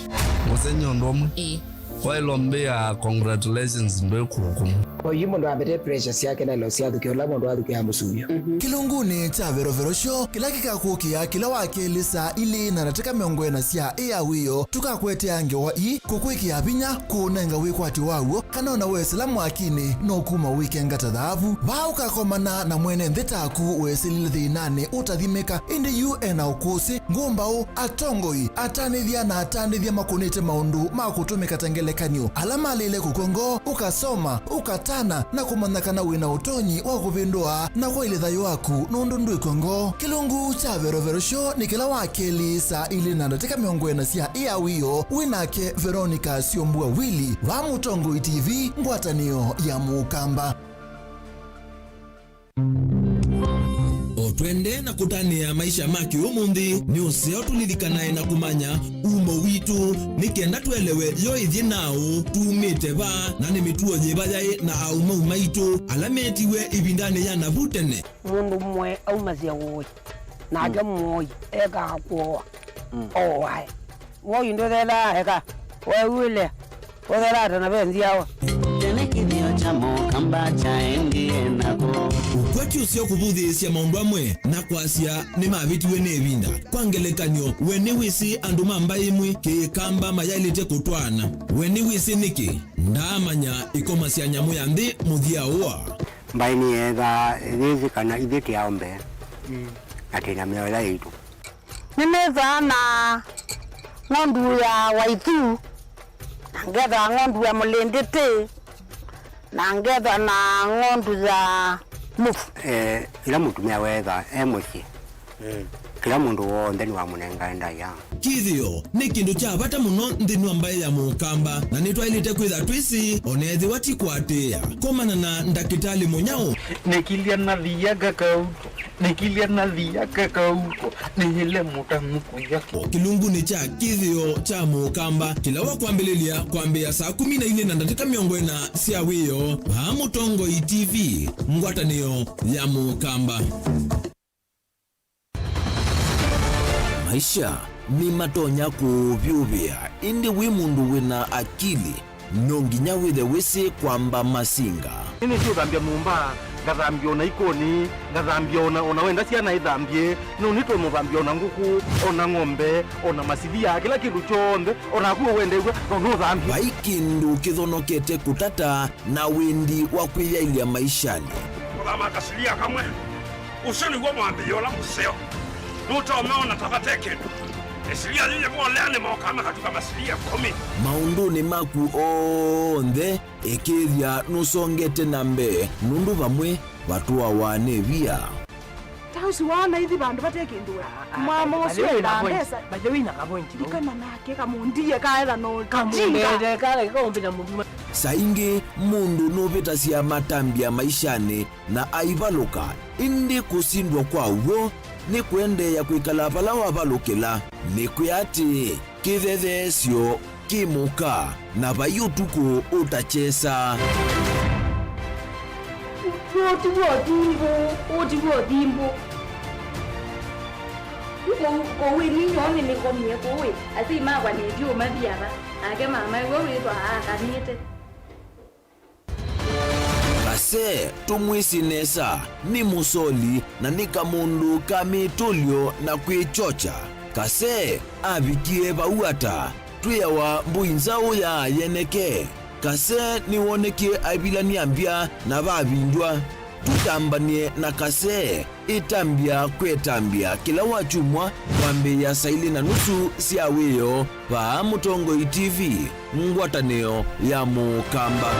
Mũsenye ũndũ ũmwe. Ĩĩ. Waĩlwa mbĩa, congratulations, ndwĩ kũkũ. Oyu mũndũ ambete pressure syake na ilo syathukĩa ũla mũndũ athukĩa mũsuvyo. Kĩlungunĩ kya Verovero Show, kĩla kĩkakũkĩa kĩla wa kelĩ saa ilĩ na ndatĩka mĩongo ĩna sya ĩ ya wĩoo, tũkakwetea ngewa ii, kũkwĩkĩa vinya, kũũnenga wĩkwatyo waw'o, kana ona wesĩla mwakinĩ, no kuma wĩkenga ta thaavu. Vaa ũkakomana na mwene nthĩ taku wesĩlile thĩnanĩ ũtathimĩka, ĩndĩ yu e na ũkũsĩ, ngũmbaũ, atongoi, atanĩthya na atandĩthya makũnĩte maũndũ ma kũtũmĩka ta ngelekany'o, ala malĩle kũkw'a ngoo, ũkasoma, ũkatana, na kũmanya kana wĩ na ũtonyi wa kũvĩndũa na kwaĩlya thayũ waku nũndũ ndwĩkw'a ngoo. Kĩlungu kya Verovero Show nĩ kĩla wa kelĩ saa ilĩ na ndatĩka mĩongo ĩna sya ĩ ya wĩoo, wĩ nake Veronica Syombua Willy, va Mũtongoi T V, ngwatanĩo ya Mũkamba. O twende na kũtanĩa maisha ma kĩũmũnthĩ, nĩ ũseo tũlilikanae na kũmanya umo witũ, nĩ kenda twelewe yo ĩthyĩ naũ, tumĩte va, na nĩ mĩtuo yĩva yaĩ na aũmau maitũ ala metiwe ĩvindanĩ ya navu tene. Mũndũ ũmwe aumasya ũĩ, nake mũoi ekaa kũoa, oae. Woi ndũthelaa eka, weew'ĩle, ũthelaa ta na ve nzyawa. Tene kĩthĩo kya Mũkamba kyaendie nako. Ũkwati ũseo kũvũthĩĩsya maũndũ amwe na kwasya nĩmavĩtiwe nĩ ĩvinda. Kwa ngelekany'o, we nĩwĩsĩ andũ ma mbaĩ ĩmwe Kĩkamba mayaĩlĩte kũtwaana? We nĩwĩsĩ nĩkĩ? Ndaamanya ĩkoma sya nyamũ ya nthĩ mũthya ũa. Mbaĩ nĩyeethaa yĩsĩ kana ithyĩ tĩ aũmbe, na twĩ na mĩao ĩla yaitũ. Nĩnĩthaa na ng'ondu ya waithu, na ngethwa ng'ondu ya mũlĩndĩtĩ, na ngethwa na ng'ondu ya mũvu. Eh, ĩla mũtumĩa weetha e mũsyĩ, kĩla mũndũ w'onthe nĩwamũnengae ndaĩa. Kĩthĩo nĩ kĩndũ kya vata mũno nthĩnĩ wa mbaĩ ya Mũkamba, na nĩtwaĩlĩte kwĩtha twĩsĩ, o na ethĩwa ti kũatĩĩa. Komana na ndakĩtalĩ mũnyaũ. Nĩkilya nathia kakau. Nĩkilya nathia kakauko, nĩyĩle mũtang'u kũya. Kĩlungunĩ kya kĩthĩo kya Mũkamba, kĩla wa kwambĩlĩlya kwambĩĩa saa kũmi na ilĩ na ndatĩka mĩongo ĩna sya wĩoo, vaa Mũtongoi T V, ngwatanĩo ya Mũkamba. Maisha nĩmatonya kũũvyũvĩa, ĩndĩ wĩ mũndũ wĩ na akili, no nginya wĩthe wĩsĩ kwamba masinga. Nĩnĩsĩ ũthambya nyũmba, ngathambya ona ikonĩ, ngathambya ona, ona wenda syana ithambye, no nĩtũmũthambya ona ngũkũ, ona ng'ombe, ona masilia, kĩla kĩndũ kyonthe, ona naku wendew'a, no nũthambye. Vai kĩndũ kĩthonokete kũtata na wendi wa kwĩyaĩlya maishanĩ. Kũthama kasilia kamwe. Ũsu nĩw'o mwambĩĩo ũla mũseo. Nũtomeona ta vate kĩndũ. Ĩsilia yĩyĩvolea nĩmokaa makatuka masilia ĩkũmi. Maũndũnĩ maku onthe, ĩkĩĩthya nũsongete na mbee, nũndũ vamwe vatũawa nĩ via. Ta ũsu waona ithi vandũ vate kĩndũ we. Mama ũsu ena mbesa. By the way, na kavointi vau. Ndikana nake kamũndie kaetha no kamũndie kala kaumbĩta mũthuma. Saa ingĩ mũndũ nũvĩtasya matambya maishanĩ na aivalũka, ĩndĩ kũsindwa kwa w'o nĩ kũendeea kwĩkala vala wavalũkĩla. Nĩkwĩa atĩ, kĩthetheesyo kĩ mũka, na vai ũtukũ ũtakyesa. Ũũ ti w'o thimbũ, ũũ ti w'o thimbũ. Kũu, kũu ĩni nyoo nĩnĩkomie kũu ĩ, asyai makwa nĩtyo mathi ava, nake mamae we wĩthwa aakanĩte. Kase tũmwĩsĩ nesa, nĩ mũsoli na nĩ kamũndũ ka mĩtũlyo na kwĩkyokya. Kase avikie vau ata? Twĩawa mbũi nzaũ ya yeneke. Kase nĩwonekie aivilany'a mbya na vavindwa. Tũtambany'e na Kasee, ĩtambya kwĩ ĩtambya kĩla wakyumwa kwambĩĩa saa ilĩ na nusu sya wĩoo, vaa Mũtongoi T V, ngwatanĩo ya Mũkamba.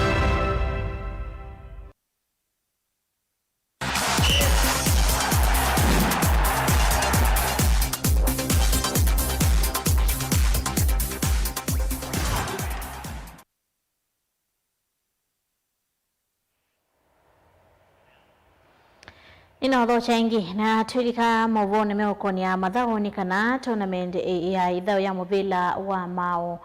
Nĩnaũthokya ĩngĩ, na twĩlika maũvoonĩ meũkonĩa mathaũ nĩ kana tournament ya ĩthaũ ya mũvĩla wa maaũ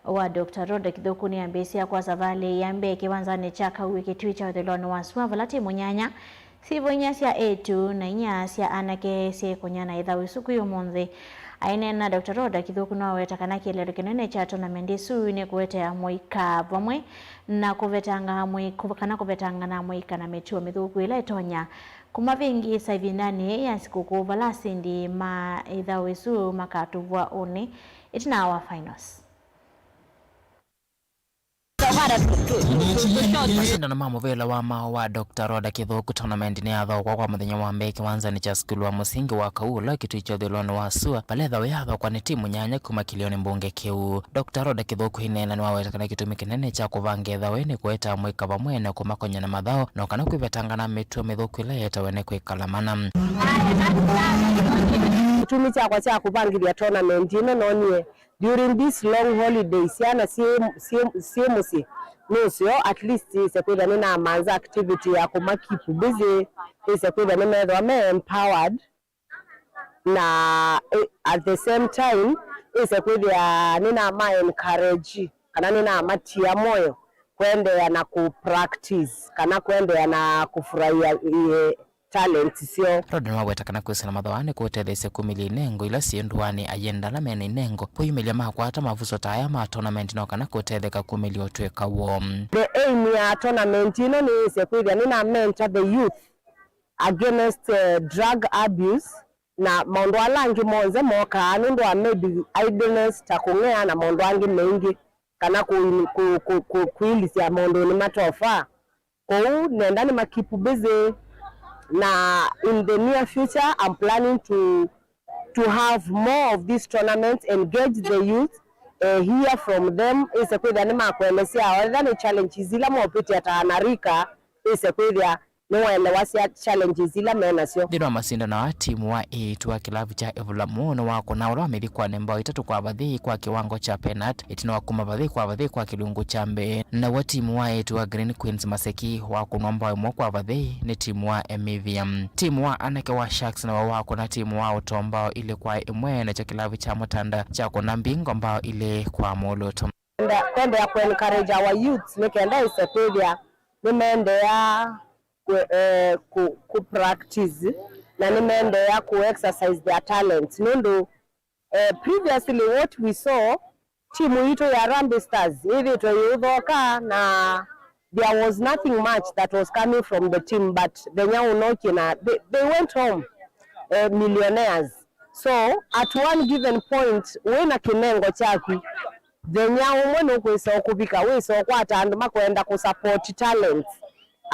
wa Doctor Rhoda Kĩthũku nĩyambĩĩsya kwa savalĩ ya mbee kĩwanzanĩ kya Kauĩ Kĩtuĩ kya ũthũĩlonĩ wa sua, vala timu nyanya syĩvo inya sya eĩtu na inya sya anake syaĩkony'a na ĩthaũ ĩsu kwĩ ũmũnthĩ. Aineena, Doctor Rhoda Kĩthũku nĩwaweta kana kĩeleelo kĩnene kya tournament ĩsu nĩ kũetea mũika vamwe na kũvetanga mũi-, kũ-, kana kũvetangana mũika na mĩtuo mĩthũku ĩla ĩtonya kũmavĩngĩĩsa ĩvindanĩ ya sikũkũ, vala asindi ma ĩthaũ ĩsu makatũvwa ũnĩ ĩtina wa finals. Mashindano ma mũvĩla wa maaũ wa Doctor Rhoda Kĩthũku tournament nĩyathaũkwa kwa mũthenya wa mbee kĩwanzanĩ kya sukulu wa mũsingi wa Kaula Kĩtuĩ kya ũthũĩlonĩ wa sua, vala ĩthaũ yathaũkwa nĩ timu nyanya kuma kĩlĩonĩ mbunge kĩu. Doctor Rhoda Kĩthũku aineena nĩwaweta kana kĩtumi kĩnene kya kũvanga ĩthaũ ĩĩ nĩ kũetaa mũika vamwe na kũmakony'a na mathaũ, no kana kwĩvetangana mĩtuo mĩthũku ĩla yĩetawe nĩ kwĩkala mana. Kĩtumi kyakwa kya kũvangĩthya tournament ĩno noonie during this long holiday, syana syĩ, syĩ, syĩ mũsyĩ nũseo, at least ĩse kwĩthĩa nĩnamanza activity ya kũma keep busy, ĩse kwĩthĩa nĩmethĩwa me empowered, na, eh, at the same time, ĩse kwĩthĩa nĩnama encourage kana nĩnamatia moyo kũendeea na kũ practice kana kũendeea na kũfurahia, eh, talent syoo. Rhoda nĩwaweta kana kwĩsĩla mathaũ aa nĩkũũtetheesya kumĩlya inengo ila syĩ ndũanĩ. Ayenda ala mena inengo kwĩyumĩlya makwata mavuso ta aya ma tournament no kana kũtetheka kumĩlya ũtw'ĩka woo. The aim ya tournament ĩno nĩ ĩse kwĩthĩa nĩna mentor the youth against, eh, drug abuse na maũndũ ala angĩ monthe mokaa nũndũ wa maybe idleness ta kũng'ea na maũndũ angĩ maingĩ, kana kũ-, kũ-, kũ-, kũ-, kwĩilisya maũndũnĩ matofaa. Kwoou nenda nĩma keep busy, na in the near future I'm planning to, to have more of these tournaments, engage the youth, eh, hear from them, ĩse kwĩthĩa nĩmakũelesya o ethĩwa nĩ challenges ila mopĩtĩa ta anarika, ĩse kwĩthĩa nĩwaelewasya challenges ila me nasyo. Nthĩnĩ wa masindano aa, timu wa eĩtu wa kĩlavu kya Ĩvulamu nĩwakũna ũla wa mĩthikwanĩ mbao itatũ kwa vathei kwa kĩwango kya penat, ĩtina wa kuma vathei kwa vathei kwa kĩlungu kya mbee. Naw'o timu wa eĩtu wa Green Queens Maseki wakũnwa mbao ĩmwe kwa vathei nĩ timu wa Emithia. Timu wa anake wa Sharks naw'o wakũna timu wa Ũtoo mbao ilĩ kwa ĩmwe, nakyo kĩlavu kya Mũtanda kyakũna Mbingo mbao ilĩ kwa mũlũto. Kwenda-, kwendea kũ encourage our youths nĩ kenda ĩse kwĩthĩa nĩmaendeea kũ, eh, kũ, kũ practice na nĩmaendeea kũ exercise their talents. Nũndũ, eh, previously what we saw, timu yitũ ya Harambee Stars yĩthĩtwe yĩũthoka na there was nothing much that was coming from the team, but the nyau nokie na they, they went home, eh, millionaires. So at one given point, wĩna kĩnengo kyaku, thenya ũmwe nũkwĩsa ũkũvika, wĩsa ũkwata andũ makwenda kũ support talents.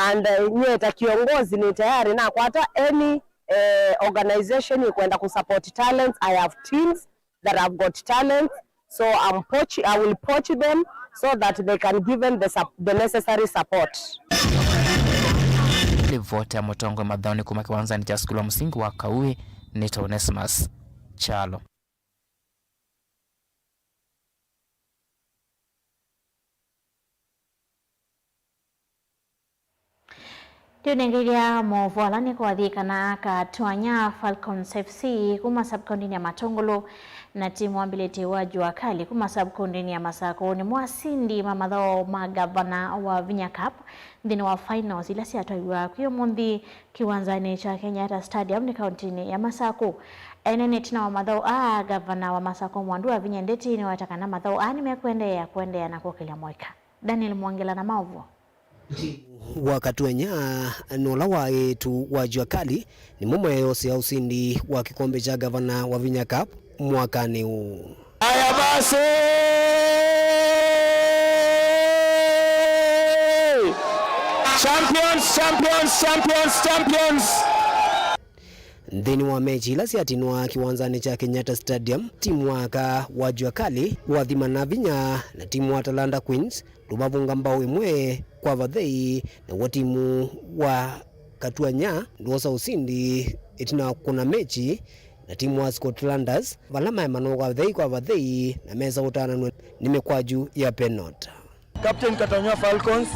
And, eh, nyie ta kiongozi nĩ tayari nakwata any, eh, organization ĩkwenda kũ support talents. I have teams that have got talents, so I'm poach-, I will poach them so that they can given the sup-, the necessary support. Livoti ya mũtongoi mathaũnĩ kuma kĩwanzanĩ kya sukulu wa mũsingi wa Kauĩ nĩ ta Onesmus Kyalo. Ndiũnengeilya maũvoo ala nĩkwathi kana Katwanya Falcons F C kuma sub-county-inĩ ya Matũngũlũ na timu wa Mbilĩtĩ wa Jua Kali kuma sub-county-inĩ ya Masakũ nĩmo asindi ma mathaũ ma Gavana wa Vinya Cup nthĩnĩ wa finals ila syatwaiwa kwĩ ũmũnthĩ kĩwanzanĩ kya Kenyatta Stadium nĩ kaunti-inĩ ya Masakũ. Eneena ĩtina wa mathaũ aa, Gavana wa Masakũ Mwandu wa Vinya Ndeti nĩwaweta kana mathaũ aa nĩmekũendeea kũendeea na kũkĩlya mũika. Daniel Mwongela na maũvoo. Wa Katwenya na ũla wa eĩtu wa Jua Kali nĩmo meeyosea ũsindi wa kĩkombe kya Gavana wa Vinya Cup mwakanĩ ũũ. Aya basi! Champions, champions, champions, champions! Nthĩnĩ wa mechi ila syatinwa kĩwanzanĩ kya Kenyatta Stadium, timu wa aka wa Jua Kali wathimana vinya na timu wa Talanta Queens ndũmavũnga mbao ĩmwe kwa vathei, naw'o timu wa Katuanya ndwosa ũsindi ĩtina wa kũna mechi na timu wa Scotlanders, vala maemana kwa vathei kwa vathei na mesa ũtananw'a nĩ mĩkwaju ya penota. Captain Katanywa Falcons.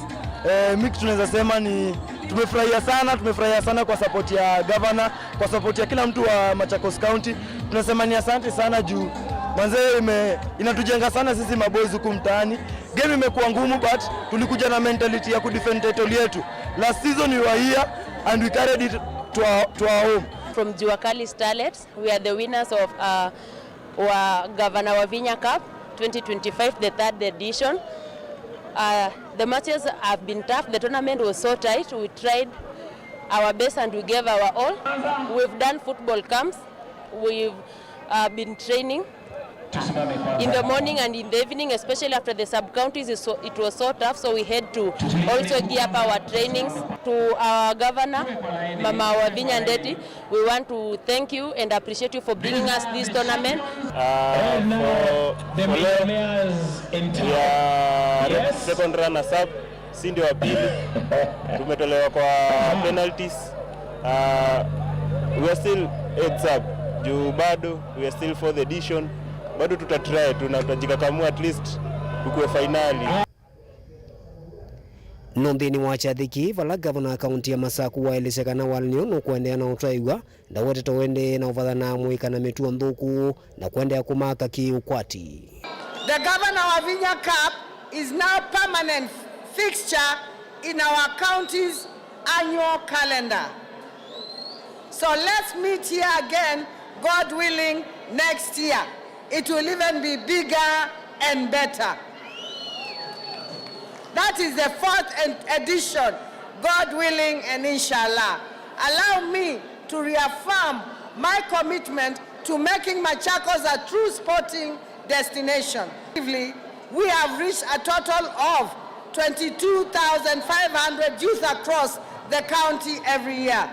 Eh, mi kitu naweza sema ni tumefurahia sana, tumefurahia sana kwa support ya governor, kwa support ya kila mtu wa Machakos County. Tunasema ni asante sana juu manze ime inatujenga sana sisi maboys huku mtaani. Game imekuwa ngumu, but tulikuja na mentality ya kudefend title yetu. Last season we were here and we carried it to our, to our home. From Jua Kali Starlets, we are the winners of uh, wa Governor Wavinya Cup twenty twenty-five, the third edition. Uh, the matches have been tough. The tournament was so tight. We tried our best and we gave our all. We've done football camps. We've uh, been training in the morning and in the evening, especially after the sub-counties. Is so, it was so tough, so we had to also gear up our trainings. To our governor, Mama Wavinya Ndeti, we want to thank you and appreciate you for bringing us this tournament. Uh, for, for leo, we are second runners up, si ndio wa pili. Tumetolewa kwa penalties. Uh, we are still heads up juu bado we are still fourth edition. Bado tutatry, tuna- tutajikakamua, at least tukue fainali. No nthĩnĩ wa kyathĩ kĩĩ, vala ngavana wa kaunti ya Masaku waelesya kana walanĩo nũkũendeea na ũtwaĩw'a, ndawetete ũendee na ũvathana mũika na mĩtuo nthũku na kũendeea kũmaka kĩ-ũkwati. The Governor Wavinya Cup is now permanent fixture in our county's annual calendar. So let's meet here again, God willing, next year. It will even be bigger and better. That is the fourth ed- edition, God willing and inshallah. Allow me to reaffirm my commitment to making Machakos a true sporting destination. We have reached a total of twenty-two thousand five hundred youth across the county every year.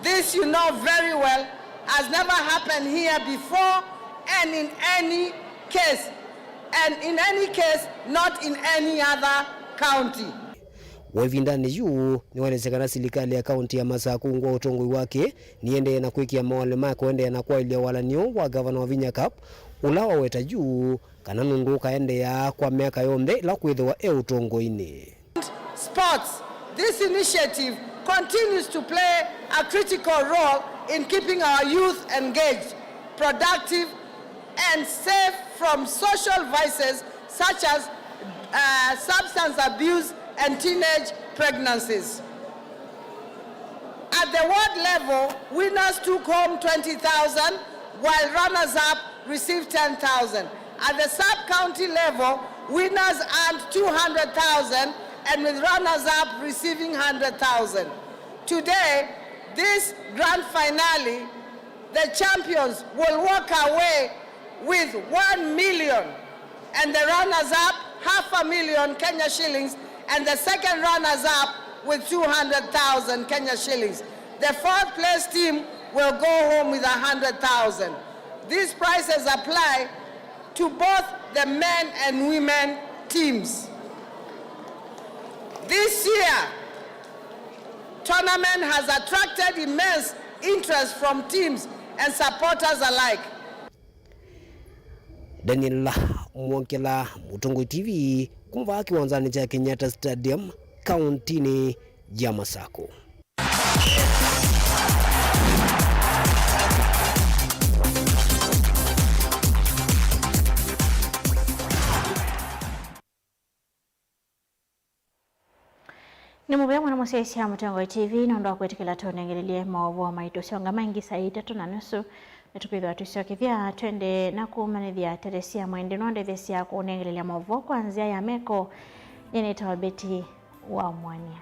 This, you know very well, has never happened here before and in any case, and in any case, not in any other county. Wa ĩvindanĩ yu, nĩwaelesya kana silikalĩ ya kaunti ya Masaku ngwa ũtongoi wake nĩendee na kwĩkĩa mawalĩ ma kũendeea na kwaĩlya walanĩo wa ngavana Wavinya Cup, ũla waweta yu kana nũndũ ũkaendeea kwa myaka yonthe ĩla kwĩthĩwa e ũtongoinĩ. Sports, this initiative continues to play a critical role in keeping our youth engaged, productive, and safe from social vices such as uh, substance abuse and teenage pregnancies. At the ward level, winners took home twenty thousand, while runners-up received ten thousand. At the sub-county level, winners earned two hundred thousand, and with runners-up receiving hundred thousand. Today, this grand finale, the champions will walk away with one million, and the runners-up half a million Kenya shillings, and the second runners-up with two hundred thousand Kenya shillings. The fourth place team will go home with a hundred thousand. These prizes apply to both the men and women teams. This year, tournament has attracted immense interest from teams and supporters alike. Daniel Mwongela, Mũtongoi T V, kuma vaa kĩwanzanĩ kya Kenyatta Stadium, kauntinĩ ya Masaku. Nĩ mũvea mũno mũsyaĩĩsya Mũtongoi T V nũndũ wa kwĩtĩkĩla tũnengelelye maũvoo maitũ. Syonga maingĩ saa itatũ na nusu, nĩtũkwĩthĩwa tũisyokethya twende na kũmanyĩthya tete sya maendeeo ndetheesya kũnengelelya maũvoo kwa nzĩa ya meko. Nyie nĩtawa Betty wa Mwania.